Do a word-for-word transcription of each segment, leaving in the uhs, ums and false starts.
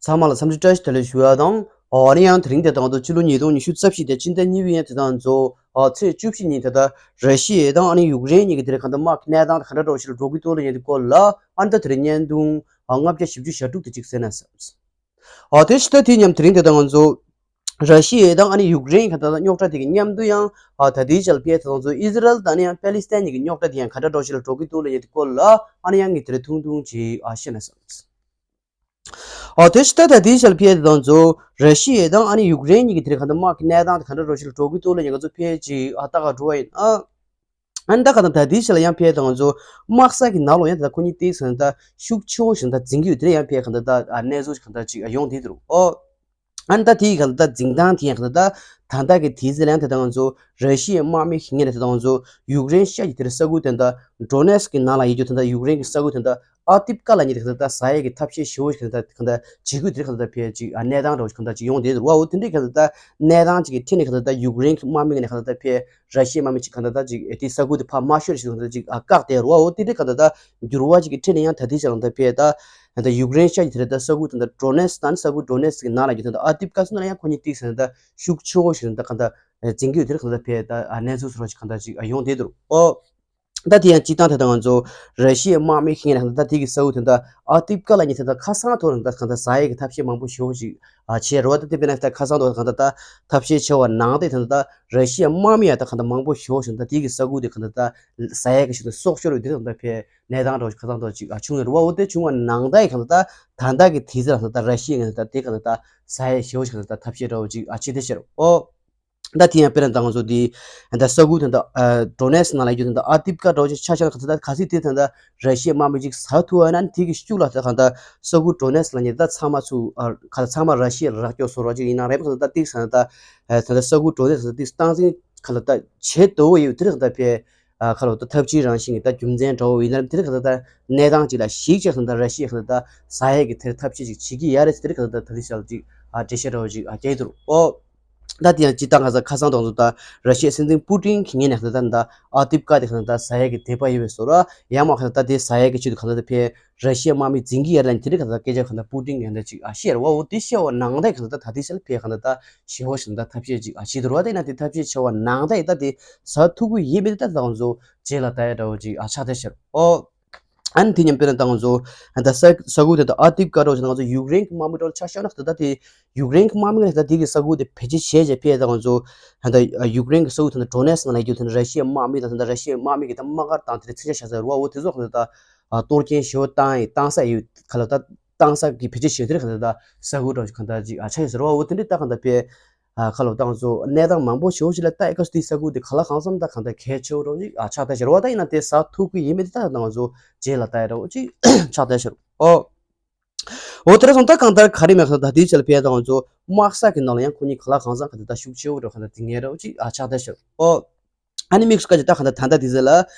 ཚང་མ་ལ་འཚམས་འདྲི་བཀྲ་ཤིས་བདེ་ལེགས་ཞུ་ཡ་དང་། ཨ་ནི་ཡང་དེ་རིང་དེ་དང་དུ་ཕྱི་ལོ་ཉིས་སྟོང་ཉི་ཤུ་རྩ་བཞི་དེ་སྤྱི་ཟླ་གཉིས་པའི་ཡན་དེ་དང་ཚོ་ཨ་ཚེས་བཅུ་བཞི་ཉིན་དེ་ད་ར་ཤི་ཡ་དང་ཨ་ནི་ཡུཀ་རེན་གཉིས་ཀྱི་དེ་རིང་གང་ལྟར་དམག་གི་གནས་སྟངས་དེ་ག་འདྲ་འདྲ་བོ་ཞིག་ལ་འགྲོ་གི་འདུག་ལབ་མཁན་དེ་སྐོར་ལ་ཨ་ནི་ད་དེ་རིང་བརྙན་ཐུང་ཨ་ལྔ་བརྒྱ་བཞི་བཅུ་ཞེ་དྲུག་དེ་ཅིག་གསན་ན་བསམ། ཨ་དེ་ཕྱི་ཟླ་དེའི་མཉམ་དེ་རིང་དེ་དང་ང་ཚོ་ར་ཤི་ཡ་དང་ཨ་ནི་ཡུཀ་རེན་གང་ལྟར་རྙོག་དྲ་དེ་གི་མཉམ་དུ་ཡང་ཨ་ད་ལྟའི་ཆར་ཕེ་དེ་དང་ཚོ་ཨི་ཟི་རལ་དང་ཨ་ནི་ཡང་པེ་ལི་སི་ཐན་གཉིས་ཀྱི་རྙོག་དྲ་དེ་ཡང་ག་འདྲ་འདྲ་བོ་ཞིག་ལ་འགྲོ་གི་འདུག་ལབ་མཁན་དེ་སྐོར་ལ་ཨ་ནི་ཡང་ངས་དེ་རིང་ཐུང་ཐུང་ཅིག་ཨ་བཤད་ན་བསམ། ཨོ་དེ་ཕྱི་ད་ད་དེའི་ཆར་ཕེ་དེ་དང་ཚོ་ར་ཤི་ཡ་དང་ཨ་ནི་ཡུཀ་རེན་གཉིས་ཀྱི་དེ་རིང་གང་ལྟར་དམག་གི་གནས་སྟངས་དེ་ག་འདྲ་འདྲ་བོ་ཞིག་ལ་འགྲོ་གི་འདུག་ལབ་མཁན་ང་ཚོ་ཕེ་ཅིག་ཨ་ལྟ་ག་འགྲོ་བ་ཡིན་ཨ། ཨ་ནི་ད་ག་ད་ད་དེའི་ཆར་ལ་ཡང་ཕེ་དེ་དང་ང་ཚོ་དམག་ས་གི་ནང་ལོགས་ཡང་ད་ཁོ་གཉིས་ཏིག་ཙམ་ད་ཤུགས་ཆེ་བོ་ཞིག་ད་འཛིང་གི་ཡོད། དེ་ལ་ཡང་ཕེ་གང་ལྟར་ད་ཨ་གནས་ཚུལ་གང་ལྟར་ཅིག་ཨ་ཡོང་བསྡད་འདུག་ཨོ། ཨ་ནི་ད་དེའི་གང་ལྟར་འཛིང་སྟངས་དེ་ཡང་གང་ལྟར་ད་ད་ལྟ་གི་དུས་ཚོད་ལ་ཡང་དེ་ད་ང་ཚོ་ར་ཤི་ཡའི་དམག་མི་ཞིག་ངོས་ནས་དེ་ད་ང་ཚོ་ཡུཀ་རེན་ཤར་གྱི་དེར་ས་ཁུལ་དེ་ད་ཌོ་ནེ་སི་ཀི་ནང་ལ་ཡོད་རྒྱུ་དེ་ད་ཡུཀ་རེན་གྱི་ས་ཁུལ་དེ་ད་ཨ་ཏིབ་ཀ་ལབ་མཁན་དེ་གང་ལྟར་ད་ཟ་ཡས་ཀྱི་ཐབས་ཤེས་ཞེ་བོ་ཞིག་གང་ལྟར་གང་ལྟར་བྱེད་དགོས་དེ་གང་ལྟར་ཕལ་ཆེར་གནས་སྟངས་འདྲ་བོ་ཞིག་གང་ལྟར་ཅིག་ཡོང་བསྡད་འདུག་ར་བ། འོ་དེ་འདྲའི་གང་ལྟར་ད་གནས་སྟངས་ཅིག་གི་ཐད་ནས་གང་ལྟར་ད་ཡུཀ་རེན་གྱི་དམག་མི་ངོས་ནས་གང་ལྟར་ད་ཕལ་ཆེར་ར་ཤི་ཡའི་དམག་མི་ཅིག་གང་ལྟར་ད་ཅིག་དེ་ས་ཁུལ་དེ་ཕར་མ་ཤོར་ཞིག་གང་ལྟར་ཅིག་ཨ་བཀག་བསྡད་ར་བ། འོ་དེ་འདྲའི་གང་ལྟར་ད་འགྱུར་བ་ཅིག་གི་ཁྲོད་ནས་ཡང་ད་ལྟའི་ཆར་ལ་ད་ཕལ་ཆེར་ད་ད་ཡུཀ་རེན་ཤར་གྱི་དེ་རེད་ད་ས་ཁུལ་དེ་ད་ཌོ་ནེ་སི་ཀི་ད་ས་ཁུལ་ཌོ་ནེ་སི་ཀི་ནང་ལ་ཡོད་དེ་ད་ཨ་ཏིབ་ཀ་སོགས་ནང་ལ་ཡང་ཁོ་གཉིས་ཏིག་ཙམ་ད་ཤུགས་ཆེ་བོ་ཞིག་ད་གང་ལྟར་འཛིང་གི་ཡོད། དེ་རེད་གང་ལྟར་ཕལ་ཆེར་ད་གནས་ཚུལ་སོགས་ཅིག་གང་ལྟར་ཅིག་ཡོང་བསྡད་འདུག་ཨོ། ད་དེ་ཡང་སྤྱིར་བཏང་དེ་ད་ང་ཚོ་ར་ཤི་ཡའི་དམག་མི་ཞིག་ངོས་ནས་ད་དེ་གི་ས་ཁུལ་དེ་ད་ཨ་ཏིབ་ཀ་ལབ་མཁན་དེ་ད་ཁ་སང་ཐོག་ནས་ད་གང་ལྟར་ཟ་ཡས་ཀྱི་ཐབས་ཤེས་མང་པོ་ཞེ་བོ་ཞིག་ཨ་བྱས་ར་བ། ད་དེ་དཔེར་ན་ད་ཁ་སང་ཐོག་གང་ལྟར་ད་ཐབས་ཤེས་བྱས་པ་ནང་དེ་ད་ད་ར་ཤི་ཡའི་དམག་མི་ཡང་ད་གང་ལྟར་མང་པོ་ཞེ་བོ་ཞིག་ད་དེ་གི་ས་ཁུལ་དེ་གང་ལྟར་ད་ཟ་ཡས་ཀྱི་ཞིག་ད་སྲོག་ཤོར་བའི་དེ་ད་གང་ལྟར་ཕལ་ཆེར་གནས་སྟངས་འདྲ་བོ་ཞིག་ཁ་སང་ཐོག་ཅིག་ཨ་བྱུང་ཡོད་ར་བ། འོ་དེ་བྱུང་བ་ནང་ད་ཡི་གང་ལྟར་ད་ད་ལྟ་གི་དུས་ཚོད་ལ་གང་ལྟར་ད་ར་ཤི་ཡའི་ངོས་ནས་ད་དེ་གང་ལྟར་ད་ཟ་ཡས་ཞེ་བོ་ཞིག་གང་ལྟར་ད་ཐབས་ཤེས་འདྲ་བོ་ཅིག་ཨ་བྱེད་བསྡད་ཤག་ར་ཨོ། ད་དེ་ཡང་དཔེར་ན་ད་ང་ཚོ་འདི་ད་ས་ཁུལ་དེ་ད་ཨ་ཌོ་ནེ་སི་ནང་ལ་ཡོད་དེ་ད་ཨ་ཏིབ་ཀ་འདྲ་བོ་ཅིག་ཆ་བཞག་ན་ག་ཚོད་ད་ག་ཚོད་དེ་ད་ད་ར་ཤི་ཡའི་དམག་མི་ཅིག་ཟ་ཐུབ་པ་ན་དེ་གི་ཤུགས་ལ་ད་གང་ལྟར་ས་ཁུལ་ཌོ་ནེ་སི་ལབ་མཁན་ད་ཚང་མ་ཚུར་ཨ་ག་ད་ཚང་མ་ར་ཤི་ཡར་རག་སྐྱོར་བཟོ་འདྲ་ཅིག་ཡིན་ན་རེད་པ། གང་ལྟར་ད་ཏིག་ཙམ་ད་ད་ས་ཁུལ་ཌོ་ནེ་སི་ད་ཏིག་སྟངས་འཛིན་གང་ལྟར་ད་བྱེད་འདོད་ཡོད་དེ་རེད། གང་ལྟར་ཕལ་ཆེར་གང་ལྟར་ཐབས་ཇུས་རང་བཞིན་གྱི་ད་རྒྱུ་མཚན་འདྲ་བོ་ཡིན་ན་རེད། དེ་རེད་གང་ལྟར་ད་གནས་སྟངས་ཅིག་ལ་གཞིགས་བྱས་གང་ལྟར་ར་ཤི་ཡས་གང་ལྟར་ད་ཟ་ཡས་ཀྱི་དེར་ཐབས་ཤེས་ཅིག་བྱེད་ཀྱི་ཡོད་རེད། དེ་རེད་གང་ལྟར་ད་ད་ལྟའི་ཆར་ཅིག་ཨ་འགྲེལ་བཤད་འདྲ་བོ་ཅིག་ཨ་བརྒྱབ་འདུག་ཨོ། ད་དེ་ཡང་སྤྱིར་བཏང་ཁ་སང་ཁ་སང་དང་ཚོ་ད་ར་ཤི་ཡའི་སྲིད་འཛིན་པུ་ཏིན་གྱི་ངོས་ནས་ད་ད་ཨ་ཏིབ་ཀ་དེ་གང་ལྟར་ཟ་ཡས་ཀྱི་འདོད་པ་ཡོད་པའི་བཟོ་འདྲ། ཡང་མ་གང་ལྟར་ད་དེ་ཟ་ཡས་ཀྱི་ཆེད་དུ་གང་ལྟར་ད་ཕལ་ཆེར་ར་ཤི་ཡའི་དམག་མི་འཛིང་གི་ཡོད་རེད་ལབ་མཁན་དེ་རིགས་གང་ལྟར་སྐད་ཆ་གང་ལྟར་པུ་ཏིན་གྱིས་གང་ལྟར་ཅིག་ཨ་བཤད་ར་བ། འོ་དེ་བཤད་པ་ནང་ད་གང་ལྟར་ད་དེ་ཤལ་ཕལ་ཆེར་གང་ལྟར་ད་ཞེ་བོ་ཞིག་ད་ཐབས་ཤེས་ཅིག་ཨ་བྱེད་འདུག་ར་བ། དེ་ན་དེ་ཐབས་ཤེས་བྱས་པ་ནང་ད་ཡི་ད་དེ་ཟ་ཐུབ་ཀྱི་ཡིན་མིན་དེ་ད་ད་ང་ཚོ་རྗེས་ལ་ལྟ་ཡ་འདྲ་བོ་ཅིག་ཨ་ཆགས་བསྡད་ཤག་ར་ཨོ། ཨ་ནི་དེ་མཉམ་དཔེར་ན་ད་ང་ཚོ་ད་ས་ས་ཁུལ་དེ་ད་ཨ་ཏིབ་ཀ་འདྲ་བོ་ཅིག་ད་ང་ཚོ་ཡུཀ་རེན་གྱི་དམག་མི་འདྲ་བོ་ཆ་བཞག་ན་ད་ད་དེ་ཡུཀ་རེན་གྱི་དམག་མི་ངོས་ནས་ད་དེ་གི་ས་ཁུལ་དེ་བེད་སྤྱོད་བྱས་བྱས་ཕལ་ཆེར་ད་ང་ཚོ་ད་ཡུཀ་རེན་གྱི་ས་ཁུལ་དེ་ད་ཌོ་ནེ་སི་ནང་ལ་ཡོད་དེ་ད་ར་ཤི་ཡའི་དམག་མི་དང་ད་ར་ཤི་ཡའི་དམག་མི་གི་ད་དམག་སྒར་དང་དེ་འདྲ་མཚོན་ཆ་བཞག་ས་ར་བ། འོ་དེ་ཚོ་གང་ལྟར་ད་གཏོར་སྐྱོན་ཞེ་བོ་བཏང་ཡི་བཏང་ས་ཡོད་གང་ལྟར་ད་བཏང་ས་གི་བེད་སྤྱོད་བྱས་དེ་གང་ལྟར་ད་ས་ཁུལ་འདྲ་བོ་ཅིག་གང་ལྟར་ཅིག་ཨ་ཆགས་ཡོད་ས་ར་བ། འོ་དེ་འདྲའི་ད་གང་ལྟར་ཕལ་ཆེར་ཨ་ཁ་ལོ་ཏང་ཚོ་གནས་སྟངས་མང་པོ་ཞེ་པོ་ཞིག་ལ་ལྟ་ཡི་སྐབས་སུ་དེའི་ས་ཁུལ་དེ་གང་ལ་གང་འཚམ་ད་གང་ལྟར་གལ་ཆེ་བོ་འདྲ་བོ་ཞིག་ཨ་ཆགས་ད་ཤག་ར་བ། ད་ཡིན་ན་དེ་ཟ་ཐུབ་ཀྱི་ཡིན་མིན་དེ་ད་ང་ཚོ་རྗེས་ལ་ལྟ་ཡི་འདྲ་བོ་ཅིག་ཆགས་ད་ཤག་ར་ཨོ། འོ་དེ་འདྲ་སོང་ད་གང་ལྟར་ག་རེ་མེད་ཁ་ད་དེའི་ཆ་ལ་ཕལ་ཆེར་ད་ང་ཚོ་དམག་ས་གི་ནང་ལ་ཡང་ཁོ་གཉིས་གང་ལ་གང་འཚམ་གང་ལྟར་ད་ཤུགས་ཆེ་བོ་འདྲ་བོ་གང་ལྟར་འཛིང་ངེས་འདྲ་བོ་ཅིག་ཨ་ཆགས་ད་ཤག་ར་ཨོ། ཨ་ནི་དམིགས་སུ་བཀར་གྱི་ད་གང་ལྟར་ད་ལྟ་དེ་ཚོ་ལ་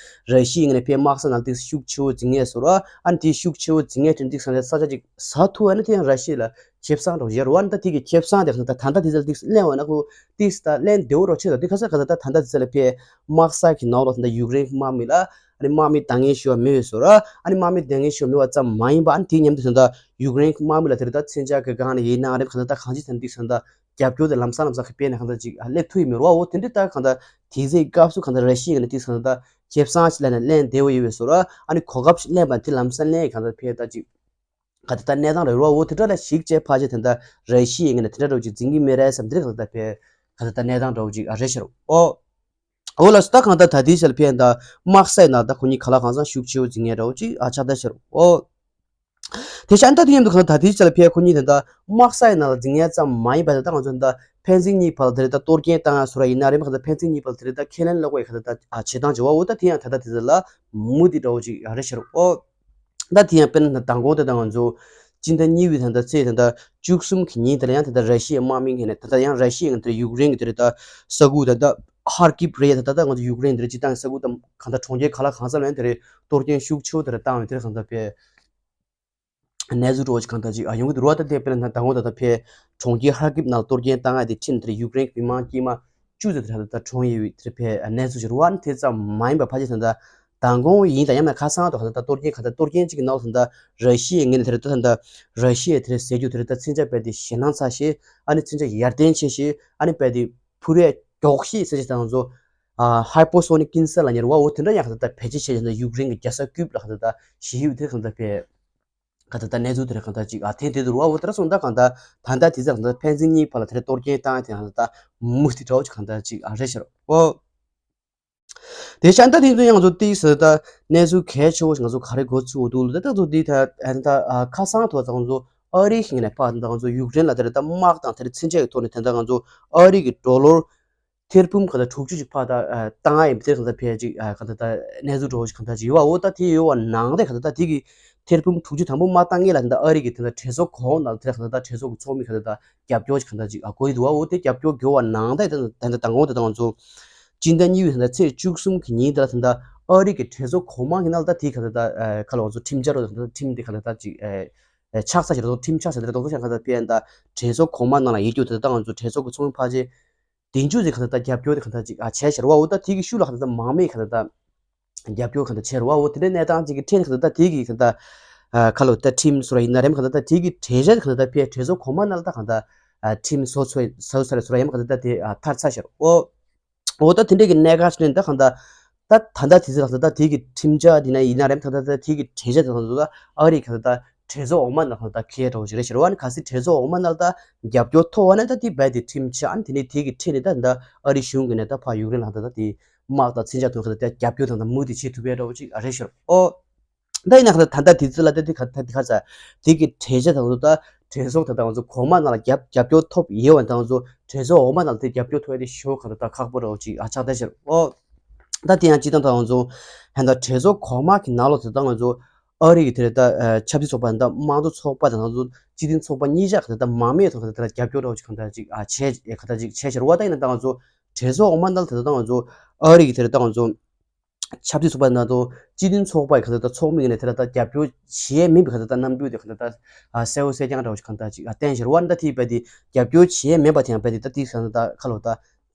ར་ཤི་ཡའི་ངོས་ནས་ཕལ་ཆེར་དམག་ས་ནང་དེ་ཤུགས་ཆེ་བོ་འཛིང་ངེས་བཟོ་འདྲ། ཨ་ནི་དེ་ཤུགས་ཆེ་བོ་འཛིང་ངེས་དེ་འདི་ས་ཆ་ས་ཆ་ཅིག་ཟ་ཐུབ་ཨ་ནི་དེ་ཡང་ར་ཤི་ཡ་ལ་ཁེ་བཟང་འདྲ་བོ་ཡོད་ར་བ། ཨ་ནི་ད་དེ་གི་ཁེ་བཟང་དེ་གང་ལྟར་ད་ལྟ་དེ་ཚོ་ལ་དེ་གླེང་བ་ན་ཁོ་དེ་ད་གླེང་བདེ་བོ་འདྲ་བོ་ཆེ། ད་དེ་ཁ་ས་གང་ལྟར་ད་ད་ལྟ་དེ་ཚོ་ལ་ཕལ་ཆེར་དམག་ས་གི་ནང་ལོགས་ད་ཡུཀ་རེན་གྱི་དམག་མི་ལ་ཨ་ནི་དམག་མི་འདང་ངེས་ཞེ་པོ་མེད་པའི་བཟོ་འདྲ། ཨ་ནི་དམག་མི་འདང་ངེས་ཞེ་པོ་མེད་པ་ཙམ་མ་ཡིན་པ་ཨ་ནི་དེ་མཉམ་དུ་ད་ད་ཡུཀ་རེན་གྱི་དམག་མི་ལ་དེ་རེད་ད་མཚོན་ཆ་གི་སྒང་ནས་ཡིན་ན་རེད་གང་ལྟར་ད་གང་ཅི་ད་འདི་གང་ལྟར་རྒྱབ་སྐྱོར་དེ་ལམ་སང་ལམ་སང་གི་སྤེལ་ནས་གང་ལྟར་ཅིག་ཨ་སླེབས་ཐུབ་ཡི་མེད་ར་བ། འོ་དེ་འདྲའི་ད་གང་ལྟར་དེ་ཚེ་སྐབས་སུ་གང་ལྟར་ར་ཤི་ཡའི་ངོས་ནས་དེ་གང་ལྟར་ཁེ་བཟང་ཞིག་ལེན་ན་ལེན་བདེ་བོ་ཡོད་པའི་བཟོ་འདྲ། ཨ་ནི་གོ་སྐབས་ཤིག་ལེན་པ་དེ་ལམ་སང་ལེན་གང་ལྟར་ཕལ་ཆེར་ད་ཅིག་གང་ལྟར་ད་གནས་སྟངས་རེད་ར་བ། འོ་དེ་འདྲ་ལ་གཞིགས་བྱས་ཕལ་ཆེར་དེ་འདྲ་ར་ཤི་ཡའི་ངོས་ནས་དེ་འདྲ་འདྲ་བོ་ཅིག་འཛིང་གི་མེད་རེད་བསམ། དེ་འདྲ་གང་ལྟར་ད་ཕལ་ཆེར་གང་ལྟར་ད་གནས་སྟངས་འདྲ་བོ་ཅིག་ཨ་རེད་ཤག་ར་ཨོ། འོ་ལགས་སོ། ད་གང་ལྟར་ད་ལྟའི་ཆར་ལ་ཕལ་ཆེར་ད་དམག་ས་ཡི་ནང་ད་ཁོ་གཉིས་གང་ལ་གང་འཚམ་ཤུགས་ཆེ་བོ་འཛིང་ངེས་འདྲ་བོ་ཅིག་ཨ་ཆགས་ད་ཤག་ར་ཨོ། དེ་བཞིན་ད་དེ་མཉམ་དུ་གང་ལྟར་ད་ལྟའི་ཆར་ལ་ཕལ་ཆེར་ཁོ་གཉིས་དེ་ད་དམག་ས་ཡི་ནང་ལ་འཛིང་ངེས་ཙམ་མ་ཡིན་པ་དེ་ད་ང་ཚོ་ད་ཕན་ཚུན་གཉིས་བར་ལ་དེ་རེད་ད་གཏོར་སྐྱོན་བཏང་ཡ་བཟོ་འདྲ་ཡིན་ན་རེད་མ་གང་ལྟར་ཕན་ཚུན་གཉིས་བར་ལ་དེ་རེད་ད་ཁས་ལེན་ལོག་པའི་གང་ལྟར་ད་ཨ་བྱེད་སྟངས་བྱེད་པ་འོ་ད་དེ་ཡང་ད་ལྟ་དེ་ཚོ་ལ་མུ་མཐུད་འདྲ་བོ་ཅིག་ཨ་རེད་ཤག་ར་ཨོ། ད་དེ་ཡང་དཔེར་ན་མདང་དགོང་དེ་ད་ང་ཚོ་སྤྱི་ཟླ་གཉིས་པའི་ད་ལྟ་ཚེས་ད་ལྟ་བཅུ་གསུམ་གྱི་ཉིན་དེ་ལ་ཡང་ད་ལྟ་ར་ཤི་ཡའི་དམག་མི་ངོས་ནས་ད་ལྟ་ཡང་ར་ཤི་ཡའི་ངོས་ནས་ཡུཀ་རེན་གྱི་དེ་རེད་ད་ས་ཁུལ་ད་ལྟ་ཧར་ཀིབ་རེད་ད་ད་ལྟ་ང་ཚོ་ཡུཀ་རེན་དེ་རེད་སྤྱིར་བཏང་གི་ས་ཁུལ་ད་གང་ལྟར་གྲོང་ཁྱེར་གང་ལ་གང་འཚམ་ལ་ཡང་དེ་རེད་གཏོར་སྐྱོན་ཤུགས་ཆེ་བོ་དེ་རེད་བཏང་བའི་དེ་རེད་གང་ལྟར་ཕལ་གནས་ཚུལ་འདྲ་བོ་ཅིག་གང་ལྟར་ཅིག་ཨ་ཡོང་གི་འདུག་ར་བ། ད་དེ་དཔེར་ན་མདང་དགོང་ད་ལྟ་ཕལ་གྲོང་ཁྱེར་ཧར་ཀིབ་ནང་གཏོར་སྐྱོན་བཏང་ཡ་དེ་ཁྲིད་ནས་དེ་རེད་ཡུཀ་རེན་གྱི་མི་མང་དཀྱུས་མ་བཅུ་ཙམ་དེ་རེད་ད་ལྟ་གྲོངས་ཡོད་པའི་དེ་རེད་ཕལ་གནས་ཚུལ་ཅིག་རེད་བ། ཨ་ནི་དེ་ཙམ་མ་ཡིན་པ་ཕལ་ཆེར་ད་ལྟ་ མདང་དགོང་ཡིན་དང་ཡང་ན་ཁ་སང་དུ་གང་ལྟར་གཏོར་སྐྱོན་གང་ལྟར་གཏོར་སྐྱོན་གཅིག་གི་ནང་ལ་ད་ལྟ་ར་ཤི་ཡའི་ངོས་ནས་དེར་ད་ལྟ་ར་ཤི་ཡའི་དེར་ཟེར་རྒྱུ་དེར་ད་མཚོན་ཆ་རྦད་དེ་ཞེད་སྣང་ཚ་ཤེས་ཨ་ནི་མཚོན་ཆ་ཡར་ལྡན་ཆེ་ཤེས་ཨ་ནི་རྦད་དེ་འཕུར་ཡས་མགྱོགས་ཤེས་ཟེར་ཅིག་དང་ཚོ། ཧའི་པར་སོ་ནིག་ཀིན་སར་ལ་ཉེར་བ་འོ་དེ་འདྲ་ཡང་གང་ལྟར་བེད་སྤྱོད་བྱས་ཀྱང་ད་ཡུཀ་རེན་གྱི་རྒྱལ་ས་ཀིབ་ལ་གང་ལྟར་ད་ཞི་ཡུལ་དེར་གང་ལྟར་བས། ག་ད་ལྟ་གནས་ཚུལ་དེ་རེད་གང་ལྟར་ཅིག་ཨ་ཐེངས་དེ་དུ་རུ་བ་འོ་དེ་ར་སོང་ད་གང་ལྟར་ད་ལྟ་དེ་ཚོ་གང་ལྟར་ཕན་ཚུན་གཉིས་བར་ལ་དེ་རེད་གཏོར་སྐྱོན་བཏང་དེ་གང་ལྟར་མུ་མཐུད་འདྲ་བོ་ཅིག་གང་ལྟར་ཅིག་ཨ་རེད་ཤག་ཨོ། དེ་བྱས་ད་དེ་ཚོ་ཡང་ང་ཚོ་ཏིག་ཟེར་ད་གནས་ཚུལ་གལ་ཆེ་བོ་ཞིག་ང་ཚོ་ག་རེ་གོ་ཚུལ་འདུག་ལ་ད་ད་ཚོ་འདི་ད་ད་ཁ་སང་ཐོག་ད་ང་ཚོ་ཨ་རི་ཞིག་ནས་ཕར་ད་ང་ཚོ་ཡུཀ་རེན་ལ་དེ་རེད་ད་དམག་དང་དེ་རེད་མཚོན་ཆ་གི་ཐོག་ནས་དེ་ད་ང་ཚོ་ཨ་རི་གི་ཌོ་ལར་ཐེར་འབུམ་ག་ད་དྲུག་ཅུ་ཅིག་ཕར་ད་བཏང་ཡ་ཡིན་པ་དེ་ག་ད་ཕལ་ཅིག་ག་ད་ད་གནས་ཚུལ་འདྲ་བོ་ཞིག་ག་ད་ཅིག་ཡོད་བ་འོ་ད་དེ་ཡོད་བ་ནང་དེ་ག་ད་ད་དེ་གི་ཐེར་འབུམ་དྲུག་ཅུ་དང་པོ་མ་བཏང་ངེས་ལ་ད་ཨ་རི་གི་དེ་ད་གྲོས་ཚོགས་གོང་ནང་དེ་ག་ད་ད་གྲོས་ཚོགས་ཀྱི་ཚོགས་མི་ག་ད་ད་རྒྱབ་སྐྱོར་ཞིག་ག་ད་ཅིག་དགོས་ཡི་འདུག་བ་འོ་དེ་རྒྱབ་སྐྱོར་དགོས་བ་ནང་དེ་ད་ད་ད་དང་འོ་དེ་དང་ང་ཚོ་སྤྱི་ཟླ་གཉིས་པའི་ད་ཚེས་བཅུ་གསུམ་གྱི་ཉིན་དེ་ལ་ད་ལྟ་ཨ་རི་གི་གྲོས་ཚོགས་གོང་མ་གི་ནང་ལ་ད་དེ་ག་ད་ད་ཁ་ལ་ང་ཚོ་ཁྲིམས་འཆར་རོ་ད་ཁྲིམས་དེ་ག་ད་ད་ཅིག་ཆགས་ས་ཞིག་རེད་ཁྲིམས་ཆགས་ས་དེ་རེད་རྡོག་རྡོག་ཤང་ག་ད་ཕན་ད་གྲོས་ཚོགས་གོང་མ་ནང་ལ་ཡོད་རྒྱུ་དེ་ད་ང་ཚོ་གྲོས་ཚོགས་ཀྱི་ཚོགས་མི་ཕལ་ཆེར་བདུན་ཅུ་ཙམ་ག་ད་ད་རྒྱབ་སྐྱོར་དེ་ག་ད་ཅིག་བྱས་ཤར་བ་འོ་ད་དེ་གི་ཤུལ་ལ་ག་ད་ད་མང་མོས་ག་ད་ད་རྒྱབ་སྐྱོར་ག་ད་བྱས་ར་བ་འོ་དེ་འདྲའི་གནས་སྟངས་ཅིག་གི་ཁྲིམས་ག་ད་ད་དེ་གི་ག་ད་ཁ་ལོ་ད་ཁྲིམས་སུ་ར་ཡིན་ན་རེམ་ག་ད་ད་དེ་གི་གྲོས་གཞི་ག་ད་ད་ཕལ་གྲོས་ཚོགས་གོང་མ་ནང་ལ་ད་ག་ད་ཁྲིམས་བཟོ་ཚོད་བཟོ་ས་རེ་སུ་ར་ཡིན་ག་ད་ད་དེ་ཐར་ཚ་ཤར་འོ། འོ་ད་དེ་འདྲའི་གི་གནད་འགག་ཅིག་ནས་ད་གང་ལྟར་ད་ད་ལྟ་དེ་ཚོ་ལ་ད་ལྟ་དེ་གི་ཁྲིམས་འཆར་དེ་ན་ཡིན་ན་རེམ་ད་ལྟ་ད་དེ་གི་གྲོས་ཆོད་དེ་ཚོ་ད་ཨ་རི་ག་ད་ལྟ་གྲོས་ཚོགས་འོག་མ་ནང་ད་ལྟ་ཁེལ་འགྲོ་ཞིག་རེད་ཤེར་བ་ནི་ག་སྲིད་གྲོས་ཚོགས་འོག་མ་ནང་ད་རྒྱབ་སྐྱོར་ཐོབ་བ་ན་ད་དེ་རྦད་དེ་ཁྲིམས་འཆར་ཨ་ནི་དེ་ནས་དེ་གི་ཁྲིད་ནས་ད་ད་ཨ་རི་གཞུང་གི་ནས་ད་ཕ་ཡུཀ་རེན་ལ་ད་ད་དེ་དམག་དང་མཚོན་ཆ་ཐོན་ཁ་ད་ད་རྒྱབ་སྐྱོར་དང་ད་མུ་དེ་བྱེད་ཐུབ་པའི་འགྲོ་ཞིག་རེད་ཤེར་ཨོ། ད་ཡིན་ན་ད་ད་ལྟ་དེ་ཚོ་ལ་ད་དེ་ག་ད་དེ་ག་ཚ་དེ་གི་གྲོས་ཆོད་དང་ཚོ་ད་གྲོས་ཚོགས་ད་དང་ཚོ་གོང་མ་ནང་ལ་རྒྱབ་རྒྱབ་སྐྱོར་ཐོབ་ཡོད་བ་དང་ཚོ་གྲོས་ཚོགས་འོག་མ་ནང་ལ་དེ་རྒྱབ་སྐྱོར་ཐོབ་ཡ་དེ་ཞོ་ག་ད་ད་ཁག་པོ་རོ་ཅིག་ཨ་ཆགས་ད་ཤར་ཨོ། ད་དེ་ཡང་སྤྱི་བཏང་ད་དང་ཚོ་ཧན་ད་གྲོས་ཚོགས་གོང་མ་གི་ནང་ལོགས་ད་དང་ཚོ་ཨ་རི་གི་དེ་ད་ཆབ་སྲིད་ཚོགས་པ་ད་དམངས་གཙོ་ཚོགས་པ་དང་ཚོ་སྤྱི་མཐུན་ཚོགས་པ་གཉིས་ཆ་ག་ད་ད་མང་མེད་ཐོག་ག་ད་ད་རྒྱབ་སྐྱོར་རོ་ཅིག་ག་ད་ཅིག་ཨ་བྱས་ག་ད་ཅིག་བྱས་ཤར་བ་ད་ཡིན་ན་ད་ཚོ་གྲོས་ཚོགས་འོག་མ་ནང་ལ་ད་དང་ཚོ་ཨ་རི་གི་དེ་ད་དང་ཚོ། ཆབ་སྲིད་ཚོགས་པ་ནང་དུ་སྤྱི་མཐུན་ཚོགས་པའི་ག་ད་ལྟ་ཚོགས་མི་ཡིན་ན་དེ་ལ་ད་རྒྱབ་སྐྱོར་བྱེད་མིན་པའི་ག་ད་ལྟ་རྣམ་འགྱུར་དེ་ག་ད་ལྟ་གསལ་བོ་གསལ་རྐྱང་འདྲ་བོ་ཞིག་ག་ད་ཅིག་བསྟན་ཤར་བ་ད་དེ་བས་དེ་རྒྱབ་སྐྱོར་བྱེད་མིན་པ་དེ་ཡང་བས་དེ་ད་དེ་ག་ད་ལྟ་ཁ་ལོ་ད་